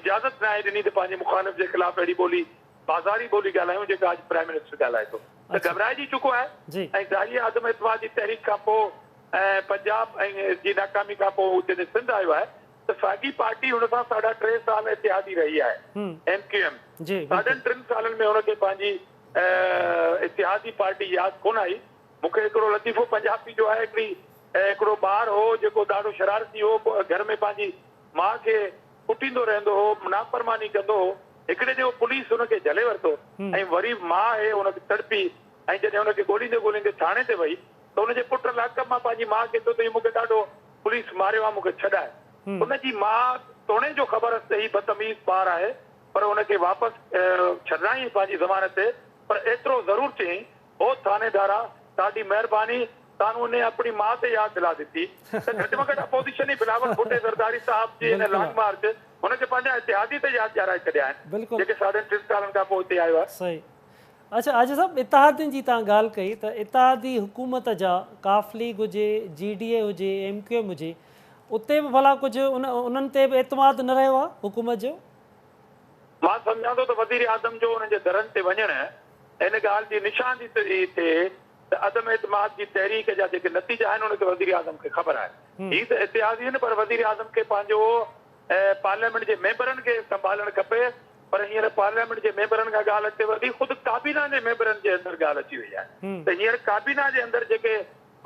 اجازت ناهي ڏني ته پنهنجي مخالف جي خلاف اهڙي ٻولي بازاري ٻولي ڳالهايون جيڪا اڄ پرائم منسٽر ڳالهائي ٿو ته گهٻرائجي چڪو آهي ۽ ظاهري آهي عدم اعتماد جي تحريڪ کان پوء ۽ پنجاب ۽ جي ناڪامي کان پوء هو جڏهن سنڌ آيو آهي ته ساڳي پارٽي هن سان ساڍا ٽي سال اتحادي رهي آهي ايم ڪيو ايم ساڍن ٽن سالن ۾ هن کي پنهنجي اتحادي پارٽي ياد ڪونه آئي مون کي هڪڙو لطيفو پنجابي جو آهي هڪڙي هڪڙو ٻار هو جيڪو ڏاڍو شرارتي هو گهر ۾ پنهنجي ماء کي ڪٽيندو رهندو هو، نافرماني ڪندو هو. هڪڙي ڏينهن پوليس هن کي جهلي ورتو ۽ وري ماء هي هن کي تڙپي ۽ جڏهن هن کي ڳوليندي ڳوليندي ٿاڻي تي وئي ته هن جي پٽ لاڪپ مان پنهنجي ماء کي چيو ته هي مون کي ڏاڍو پوليس ماريو آهي مون کي ڇڏاء. ان جي ماء توڻي جو خبر هيس ته هي بدتميز ٻار آهي پر هن کي واپس ڇڏرائين پنهنجي ضمانت تي پر ايترو ضرور چيائين او ٿانيدارا تاڏي مهرباني تانون انهي اپڻي ماء تي ياد دلا ڏتي ته گهٽ ۾ گهٽ اپوزيشن ئي بلاول ڀٽي زرداري صاحب جي ان لانگ مارچ هن کي پنهنجا اتحادي ته ياد ڏيارائي ڇڏيا آهن جيڪي ساڍن ٽن سالن کان پوء هتي آيو آهي.
صحيح اڇا عاجز صاحب اتحادين جي توهان ڳالهه ڪئي ته اتحادي حڪومت جا قاف ليگ هجي جي ڊي اي هجي ايم ڪيو ايم هجي اتي به ڀلا ڪجهه ان انهن تي به اعتماد نه رهيو آهي حڪومت جو؟
مان سمجهان ٿو ته وزيراعظم جو انهن جي درن تي وڃڻ ان ڳالهه جي نشاندهي ٿي ٿئي ته عدم اعتماد جي تحريڪ جا جيڪي نتيجا آهن ان کي وزيراعظم کي خبر آهي. هي ته اتحادي آهن پر وزيراعظم کي پنهنجو پارليامينٽ جي ميمبرن کي سنڀالڻ کپي پر هينئر پارليامينٽ جي ميمبرن کان ڳالهه اڳتي وڌي خود ڪابينا جي ميمبرن جي اندر ڳالهه اچي وئي آهي ته هينئر ڪابينا جي اندر جيڪي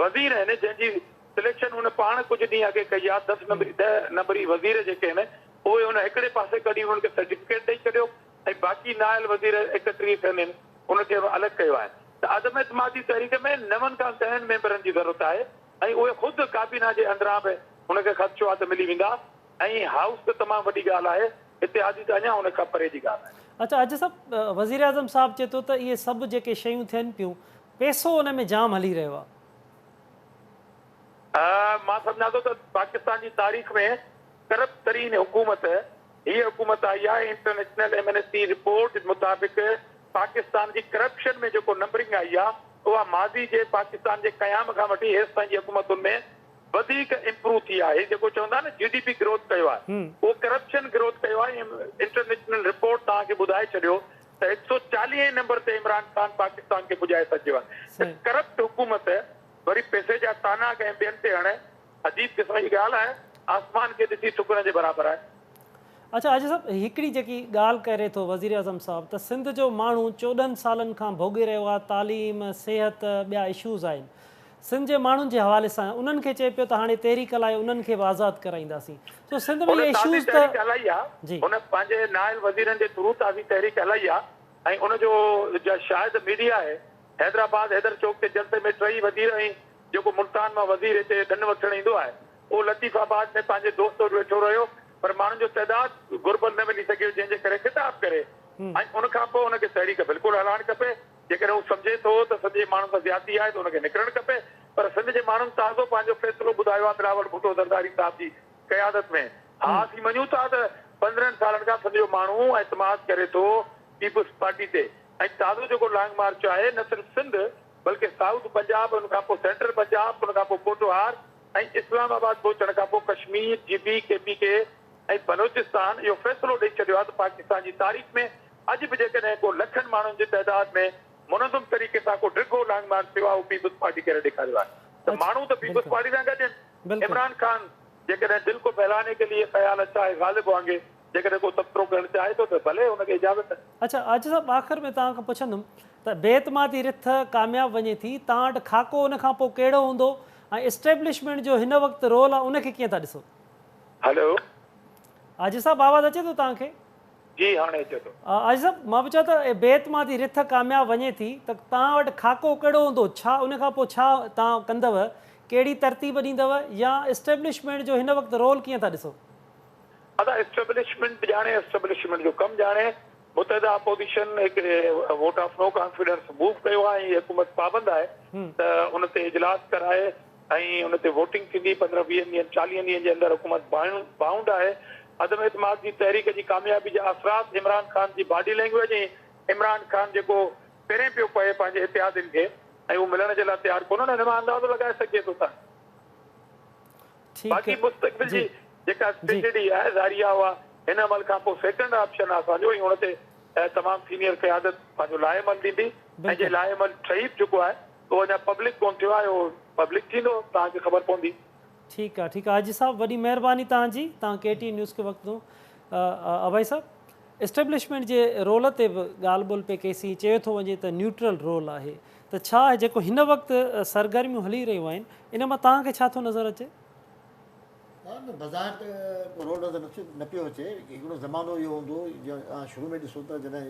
وزير آهن جنهن جي سليڪشن هن پاڻ ڪجهه ڏينهن اڳي ڪئي آهي دس نمبري ڏهه نمبري وزير جيڪي آهن اهي هن هڪڙي پاسي ڪڍي انهن کي سرٽيفڪيٽ ڏئي ڇڏيو ۽ باقي نااهل وزير 31 آهن ان کي به الڳ ڪيو آهي ته عدم اعتماد جي تحريڪ ۾ نون کان ڏهن ميمبرن جي ضرورت آهي ۽ اهي خود ڪابينا جي اندران به هن کي خدشو آهي ته ملي ويندا ۽ هائوس ته تمام وڏي ڳالهه آهي اتحادي ته اڃا ان کان پري جي ڳالهه آهي.
اڇا حاجي صاحب وزيراعظم صاحب چئي ٿو ته اهي سڀ جيڪي شيون ٿين پيون پئسو ان ۾ جام هلي رهيو آهي.
مان سمجهان ٿو ته پاڪستان جي تاريخ ۾ ڪرپٽ ترين حڪومت هيء حڪومت آئي آهي، انٽرنيشنل ايمنسٽي رپورٽ مطابق پاڪستان جي ڪرپشن ۾ جيڪو نمبرنگ آئي آهي اها ماضي جي پاڪستان جي قيام کان وٺي هيستائين جي حڪومتن ۾ وڌيڪ امپروو ٿي آهي، جيڪو چوندا آهن نه جي ڊي پي گروٿ ڪيو آهي اهو ڪرپشن گروٿ ڪيو آهي ۽ انٽرنيشنل رپورٽ توهان کي ٻڌائي ڇڏيو ته هڪ سو چاليهين نمبر تي عمران خان پاڪستان کي پڄائي سگهيو آهي ته ڪرپٽ حڪومت وري پئسي جا طعنا ڪنهن ٻين تي هڻي عجيب قسم جي ڳالهه آهي آسمان کي ڏسي ٿڪڻ جي برابر آهي.
اڇا حاجي صاحب هڪڙي جيڪي ڳالهه ڪري ٿو وزيراعظم صاحب ته سنڌ جو ماڻهو 14 سالن کان ڀوڳي رهيو آهي تعليم صحت ٻيا اشوز آهن سنڌ جي ماڻهن جي حوالي سان انهن کي چئي پيو ته هاڻي تحريڪ هلائي انهن کي به آزاد ڪرائينداسين سو سنڌ ۾
هن
اهي
تازي
اشوز ته
تحريڪ هلائي آ
جي.
هن پنهنجي نااهل وزيرن جي ٿرو تازي تحريڪ هلائي آ ۽ ان جو جا شاهد ميڊيا آهي حيدرآباد حيدر چوڪ تي جلسي ۾ ٽئي وزير ۽ جيڪو ملتان مان وزير هتي ڏن وٺڻ ايندو آهي اهو لطيف آباد ۾ پنهنجي دوست وٽ ويٺو رهيو پر ماڻهن جو تعداد گهربل نه ملي سگهيو جنهن جي ڪري خطاب ڪري ۽ ان کان پوء ان کي تحريڪ بلڪل هلائڻ کپي جيڪڏهن هو سمجهي ٿو ته سنڌ جي ماڻهن سان زيادتي آهي ته ان کي نڪرڻ کپي پر سنڌ جي ماڻهن تازو پنهنجو فيصلو ٻڌايو آهي بلاول ڀٽو زرداري صاحب جي قيادت ۾ ها اسين مڃون ٿا ته 15 سالن کان سنڌ جو ماڻهو اعتماد ڪري ٿو پيپلز پارٽي تي ۽ تازو جيڪو لانگ مارچ آهي نه صرف سنڌ بلڪه سائوٿ پنجاب ان کان پوء سينٽرل پنجاب ان کان پوء پوٽوهار ۽ اسلام آباد پهچڻ کان پوء Kashmir, G B, K P K ۽ Balochistan اهو فيصلو ڏئي ڇڏيو آهي ته پاڪستان جي تاريخ ۾ اڄ به جيڪڏهن ڪو لکن ماڻهن جي تعداد ۾ منظم طريقي سان ڪو ڊگهو لانگ مارچ ٿيو آهي اهو پيپلز پارٽي ڪري ڏيکاريو آهي ته ماڻهو ته پيپلز پارٽي سان گڏ آهن. عمران خان جيڪڏهن دل ڪو بهلاني ڪي ليي خيال اڇا هي غالب وانگي جيڪڏهن ڪو تبصرو ڪرڻ چاهي ٿو ته ڀلي ان کي اجازت آهي.
اڇا حاجي صاحب آخر ۾ توهان کان پڇندم ته بي اعتمادي رٿ ڪامياب وڃي ٿي توهان وٽ خاڪو ان کان پوء ڪهڙو هوندو ۽ اسٽيبلشمينٽ جو هن وقت رول آ ان کي ڪيئن ٿا ڏسو؟
هلو.
حاجي صاحب آواز اچي ٿو توهان کي؟
جي هاڻي اچي ٿو.
حاجي صاحب مان پڇان ته بي اعتمادي رٿ ڪامياب وڃي ٿي ته توهان وٽ خاڪو ڪهڙو هوندو ڇا ان کان پوء ڇا توهان ڪندؤ ڪهڙي ترتيب ڏيندؤ يا اسٽيبلشمينٽ جو هن وقت رول ڪيئن ٿا ڏسو؟
ادا اسٽيبلشمينٽ ڄاڻي اسٽيبلشمينٽ جو ڪم ڄاڻي متحده اپوزيشن هڪ vote of no confidence move ڪيو آهي ۽ حڪومت پابند آهي ته ان تي اجلاس ڪرائي ۽ ان تي ووٽنگ ٿيندي 15 20 ڏينهن 40 ڏينهن جي اندر حڪومت بائونڊ آهي عدم اعتماد جي تحريڪ جي ڪاميابي جا اثرات عمران خان جي باڊي لينگويج ۽ عمران خان جيڪو پهرين پيو پئي پنهنجي اتحادين کي ۽ هو ملڻ جي لاء تيار ڪونهن ان مان اندازو لڳائي سگهجي ٿو ته باقي مستقبل جي جيڪا اسٽريٽجي آهي ظاهري آهي اها هن عمل کان پوء سيڪنڊ آپشن آهي اسان جو ۽ ان تي تمام سينيئر قيادت پنهنجو لاء عمل ڏيندي ۽ جي لاء عمل ٺهي به چڪو آهي اهو اڃا پبلڪ ڪونه ٿيو آهي اهو پبلڪ ٿيندو توهان کي خبر پوندي.
ٺيڪ آ ٺيڪ آ حاجي صاحب وڏي مهرباني توهان جي توهان ڪي ٽي اين نيوز کي وقت ڏنو ابائي صاحب اسٽيبلشمينٽ جي رول تي به ڳالهه ٻولهه پئي ڪئي سين چيو ٿو وڃي ته نيوٽرل رول آهي ته ڇا جيڪو هن وقت سرگرميون هلي رهيون آهن ان مان توهان کي ڇا ٿو نظر اچي؟
نه نه بظاهر ته ڪو رول نظر نه پيو اچي. هڪڙو زمانو اهو هوندو هو جيئن اوهان شروع ۾ ڏسو ته جڏهن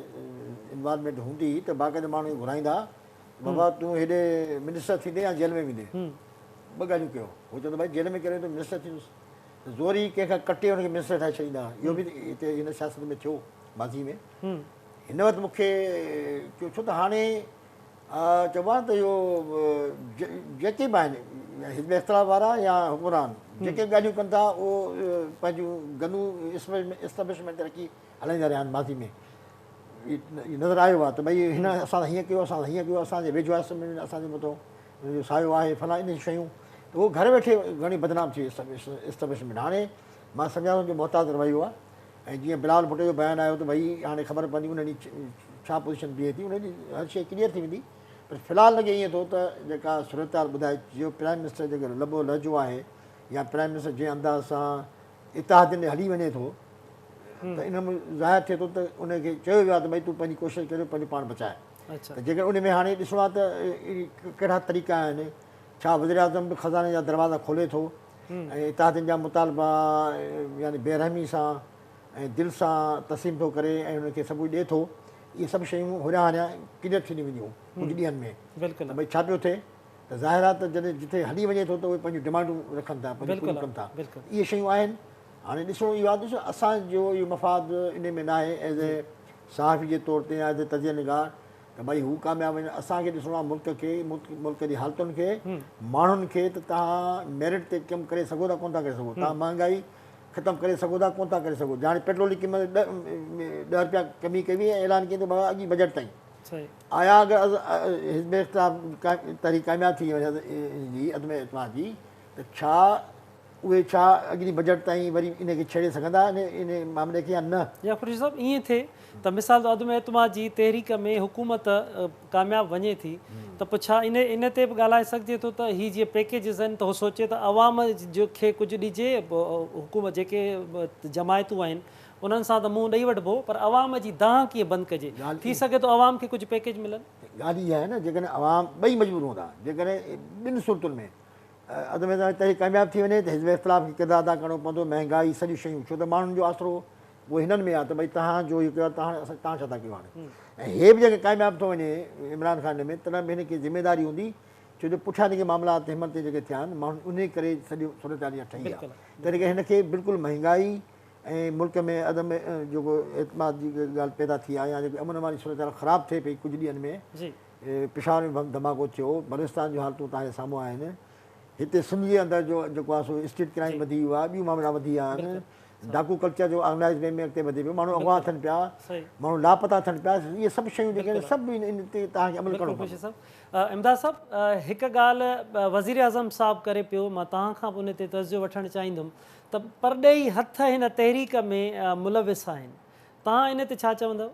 انوالومينٽ هوندي هئي ته باقاعده ماڻهو اهي گهرائيندا ها ته بابا تون هيڏي منسٽر ٿيندين يا جيل ۾ ويندين ٻه ڳالهيون ڪيو هو چوندو ڀائي جيل ۾ ڪري ته منسٽر ٿيندس ته زوري ڪنهن کان ڪٽي هن کي منسٽر ٺاهي ڇڏيندا ها اهو به هتي هن سياست ۾ ٿيو ماضي ۾ هن وقت مون کي ڇو ته هاڻي چئبو آهي نه ته اهو جيڪي به آهن حزب اختلاف وارا يا حڪمران جيڪي به ڳالهيون ڪن ٿا اهو پنهنجون گنون اسٽيبلشمينٽ تي رکي هلائيندا رهيا آهن ماضي ۾ نظر آيو آهي ته ڀئي هن اسان سان هيئن ڪيو اسان سان هيئن ڪيو اسان جي ويجهو آهي اسان جي مٿو هن جو سايو آهي فلاڻا انهن شيون ته اهو گهر ويٺي گهڻي بدنام ٿي وئي اسٽيبلشمينٽ هاڻي مان سمجهان ٿو جو محتاط رويو آهي ۽ جيئن بلاول ڀٽو جو بيان آيو ته ڀئي هاڻي خبر پوندي ان ڏينهن ڇا پوزيشن بيهي ٿي ان ڏينهن هر شيء ڪليئر ٿي ويندي پر في الحال لڳي ائين ٿو ته جيڪا صورتحال ٻڌائي جو پرائم منسٽر جيڪو لب و لهجو آهي يا پرائم منسٽر جنهن انداز سان اتحادين ڏي هلي وڃي ٿو ته ان مان ظاهر ٿئي ٿو ته ان کي چيو ويو آهي ته ڀئي تون پنهنجي ڪوشش ڪري پنهنجو پاڻ بچاء ته جيڪڏهن ان ۾ هاڻي ڏسڻو آهي ته ڪهڙا طريقا آهن ڇا وزيراعظم به خزاني جا دروازا کولي ٿو ۽ اتحادين جا مطالبا يعني بي رحمي سان ۽ دل سان تسليم ٿو ڪري ۽ انهن کي سڀ ڪجهه ڏئي ٿو اهي سڀ شيون هوريان هاريان ڪليئر ٿينديون وينديون ڪجهه ڏينهن ۾ ته ڀئي ڇا پيو ٿئي ته ظاهر آهي ته جڏهن جتي هلي وڃي ٿو ته اهي پنهنجون ڊمانڊون رکن ٿا پنهنجون پوريون ڪن ٿا اهي شيون آهن هاڻي ڏسڻو اهو آهي ڏسو اسان جو اهو مفاد انهي ۾ ناهي ايز اي صحافي جي طور تي يا ايز اي تجزيه نگار ته ڀئي هو ڪامياب وڃن اسان کي ڏسڻو آهي ملڪ کي ملڪ جي حالتن کي ماڻهن کي ته توهان ميرٽ تي ڪم ڪري سگهو ٿا ڪونه ٿا ڪري سگهو توهان مهانگائي ختم ڪري سگهو ٿا ڪونه ٿا ڪري سگهو جاڻي پيٽرول جي قيمت 10 رپيا ڪمي ڪئي وئي ۽ اعلان ڪيائين ته بابا اڳي بجيٽ تائين آيا اگر حزب اختلاف تحريڪ ڪامياب ٿي وڃي جي عدم اعتماد جي ته ڇا اهي ڇا اڳلي بجيٽ تائين وري ان کي ڇيڙي سگهندا ان معاملي کي يا نه؟
يا خورشيد صاحب ائين ٿئي ته مثال طور عدم اعتماد جي تحريڪ ۾ حڪومت ڪامياب وڃي ٿي ته پوء ڇا ان ان تي به ڳالهائي سگهجي ٿو ته هي جيئن پيڪيجز آهن ته هو سوچي ته عوام جو کي ڪجهه ڏجي حڪومت جيڪي جماعتون آهن انهن سان ته منهن ڏئي وٺبو پر عوام جي دانهن ڪيئن بند ڪجي ٿي سگهي ٿو عوام کي ڪجهه پيڪيج ملن.
ڳالهه اها آهي نه جيڪڏهن عوام ٻئي مجبور هوندا جيڪڏهن ٻن صورتن ۾ عدم اعتماد تحريڪ ڪامياب ٿي وڃي ته حزب اختلاف کي ڪردار ادا ڪرڻو پوندو، مهنگائي سڄيون شيون ڇو ته ماڻهن جو آسرو اهو هنن ۾ آهي ته ڀئي توهان جو اهو ڪيو آهي توهان اسان توهان ڇا ٿا ڪيو هاڻي ۽ هي به جيڪڏهن ڪامياب ٿو وڃي عمران خان هن ۾ تڏهن به هن کي ذميواري هوندي ڇو جو پٺيان جيڪي معاملا هن مهل تائين جيڪي ٿيا آهن ماڻهن انهي ڪري سڄي صورتحال اها ٺهي آهي تنهن ڪري هن کي بلڪل مهنگائي ۽ ملڪ ۾ عدم جيڪو اعتماد جي ڳالهه پيدا ٿي آهي يا جيڪي امن امان جي صورتحال خراب ٿئي پئي ڪجهه ڏينهن ۾ پشاور ۾ بم ڌماڪو ٿيو، بلوچستان جون حالتون توهان جي سامهون آهن، هتي سنڌ جي اندر جو جيڪو آهي سو اسٽريٽ ڪرائيم وڌي ويو آهي، ٻيون معاملا وڌي ويا آهن، ڊاڪو ڪلچر جو آرگنائيز وي ۾ اڳتي وڌي پيو، ماڻهو اغوا ٿين پيا، ماڻهو لاپتا ٿين پيا، اهي سڀ شيون جيڪي آهن سڀ ان تي توهان کي عمل ڪرڻو پوندو.
امداد صاحب هڪ ڳالهه وزيراعظم صاحب ڪري پيو مان توهان کان به ان تي تجزيو وٺڻ چاهيندم ته پرڏيهي هٿ هن تحريڪ ۾ ملوث آهن توهان ان تي ڇا چوندؤ؟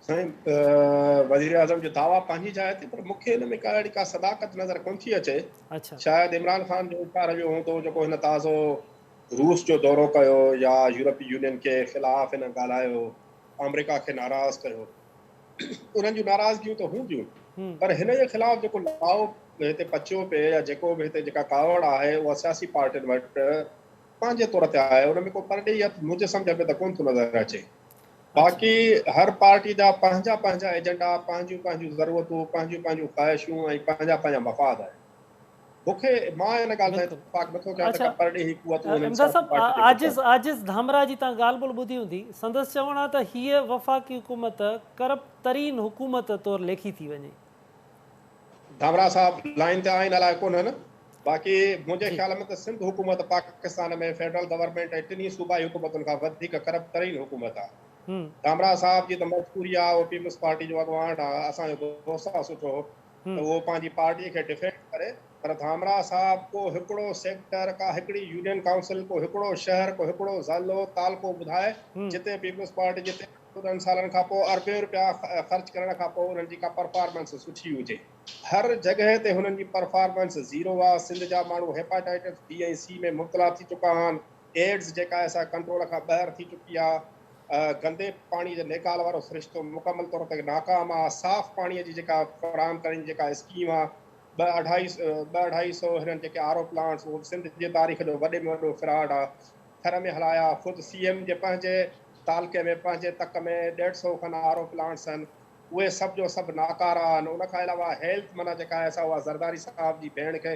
سائين وزيراعظم جو دعويٰ پنهنجي جاء تي پر مون کي ان ۾ ڪا اهڙي ڪا صداقت نظر ڪونه ٿي اچي. شايد عمران خان جو اشارو اهو هوندو جيڪو هن تازو روس جو دورو ڪيو يا يورپي يونين کي خلاف هن ڳالهايو آمريڪا کي ناراض ڪيو انهن جون ناراضگيون ته هونديون پر هن جي خلاف جيڪو لائو هتي پچيو پئي يا جيڪو به هتي جيڪا ڪاوڙ آهي اها سياسي پارٽين وٽ پنهنجي طور تي آهي ان ۾ ڪو پرڏيهي هٿ منهنجي سمجهه ۾ ته ڪونه ٿو نظر اچي. باقي هر پارٽي جا پنهنجا پنهنجا ايجنڊا، پنهنجون پنهنجون ضرورتون، پنهنجون پنهنجون خواهشون ۽ پنهنجا پنهنجا مفاد آهن. مون کي مان ان ڳالهه سان اتفاق نٿو ڪيان ته ڪا پرڏيهي قوتون انهن
امداد
سياسي
صاحب
پارٽين تي
عاجز عاجز ڌامراهه جي توهان ڳالهه ٻولهه ٻڌي هوندي، سندس چوڻ آهي ته هيء وفاقي حڪومت ڪرپٽ ترين حڪومت طور ليکي ٿي وڃي.
ڌامراهه صاحب لائين تي آهن الائي ڪونهن باقي منهنجي خيال ۾ ته سنڌ حڪومت پاڪستان ۾ فيڊرل گورنمينٽ ۽ ٽنهي صوبائي حڪومتن کان وڌيڪ ڪرپٽ ترين حڪومت آهي. ڌامراهه صاحب جي ته مجبوري آهي اهو پيپلز پارٽي جو اڳواڻ آهي اسان جو دوست آهي سٺو ته اهو پنهنجي پارٽي کي ڊفينڊ ڪري پر ڌامراهه صاحب ڪو هڪڙو سيڪٽر ڪا هڪڙي يونين ڪائونسل ڪو هڪڙو شهر ڪو هڪڙو ضلعو تعلقو ٻڌائي جتي پيپلز پارٽي جتي 14 سالن کان پوء اربين رپيا خرچ ڪرڻ کان پوء انهن جي ڪا پرفارمنس سٺي هجي. هر جڳهه تي هنن جي پرفارمنس زيرو آ. سنڌ جا ماڻهو هيپاٽائٽس بي ۽ سي ۾ مبتلا ٿي چڪا آهن. ايڊز جيڪا آهي سا ڪنٽرول کان ٻاهر ٿي چڪي آ. گندي پاڻي جي نيڪال وارو سرشتو مڪمل طور تي ناڪام آ. صاف پاڻي جي جيڪا فراهم ڪرڻ جي جيڪا اسڪيم آ ٻه اڍائي ٻه اڍائي سئو هنن جيڪي آر او پلانٽس اهو به سنڌ جي تاريخ جو وڏي ۾ وڏو فراڊ آ. ٿر ۾ هلايا. خود سي ايم جي پنهنجي تعلقي ۾ پنهنجي تڪ ۾ ڏيڍ سئو کن آر او پلانٽس آهن اهي سڀ جو سڀ ناڪارا آهن ان کان علاوه هيلٿ معنيٰ جيڪا آهي سا اها زرداري صاحب جي ڀيڻ کي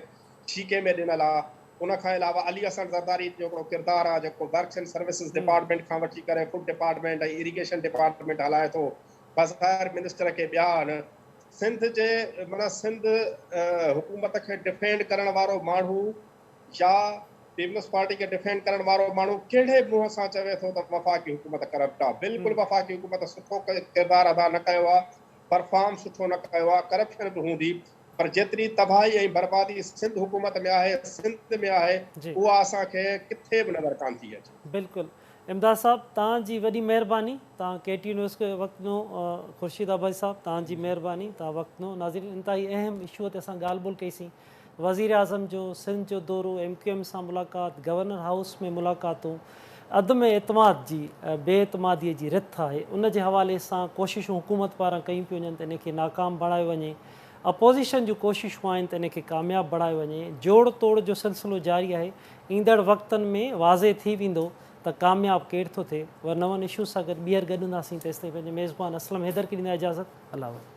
ٺيڪي ۾ ڏنل آهي ان کان علاوه علي حسن زرداري جو هڪڙو ڪردار آهي جيڪو ورڪس اينڊ سروسز ڊپارٽمينٽ کان وٺي ڪري فوڊ ڊپارٽمينٽ ۽ اريگيشن ڊپارٽمينٽ هلائي ٿو بظاهر منسٽر ڪي ٻيا آهن سنڌ جي معنيٰ سنڌ حڪومت کي ڊفينڊ ڪرڻ وارو ماڻهو يا پيپلز پارٽي کي ڊفينڊ ڪرڻ وارو ماڻهو ڪهڙي منهن سان چوي ٿو ته وفاقي حڪومت ڪرپٽ آ؟ بلڪل وفاقي حڪومت سٺو ڪردار ادا نه ڪيو آ، پرفارم سٺو نه ڪيو آ، ڪرپشن به هوندي پر جيتري تباهي ۽ بربادي سنڌ حڪومت ۾ آهي، سنڌ ۾ آهي اها اسان کي ڪٿي به نظر ڪانه ٿي اچي.
بلڪل امداد صاحب توهان جي وڏي مهرباني توهان ڪي ٽي نيوز کي وقت ڏنو خورشيد عباسي صاحب توهان جي مهرباني توهان وقت ڏنو ناظرين انتهائي اهم اشو تي اسان ڳالهه ٻولهه ڪئي سين. وزيراعظم جو سنڌ جو دورو، ايم ڪيو ايم سان ملاقات، گورنر هائوس ۾ ملاقاتون عدم اعتماد جي بي اعتمادي جي رٿ آهي، ان جي حوالي سان ڪوششون حڪومت پاران ڪيون پيون وڃن ته ان کي ناڪام بڻايو وڃي، اپوزيشن جون ڪوششون آهن ته ان کي ڪامياب بڻايو وڃي، جوڙ توڙ جو سلسلو جاري آهي، ايندڙ وقتن ۾ واضح ٿي ويندو ته ڪامياب ڪير ٿو ٿئي. ور نون اشوز سان گڏ ٻيهر گڏ هونداسين تيستائين پنهنجي ميزبان اسلم حيدر کي ڏيندا اجازت. الله حافظ.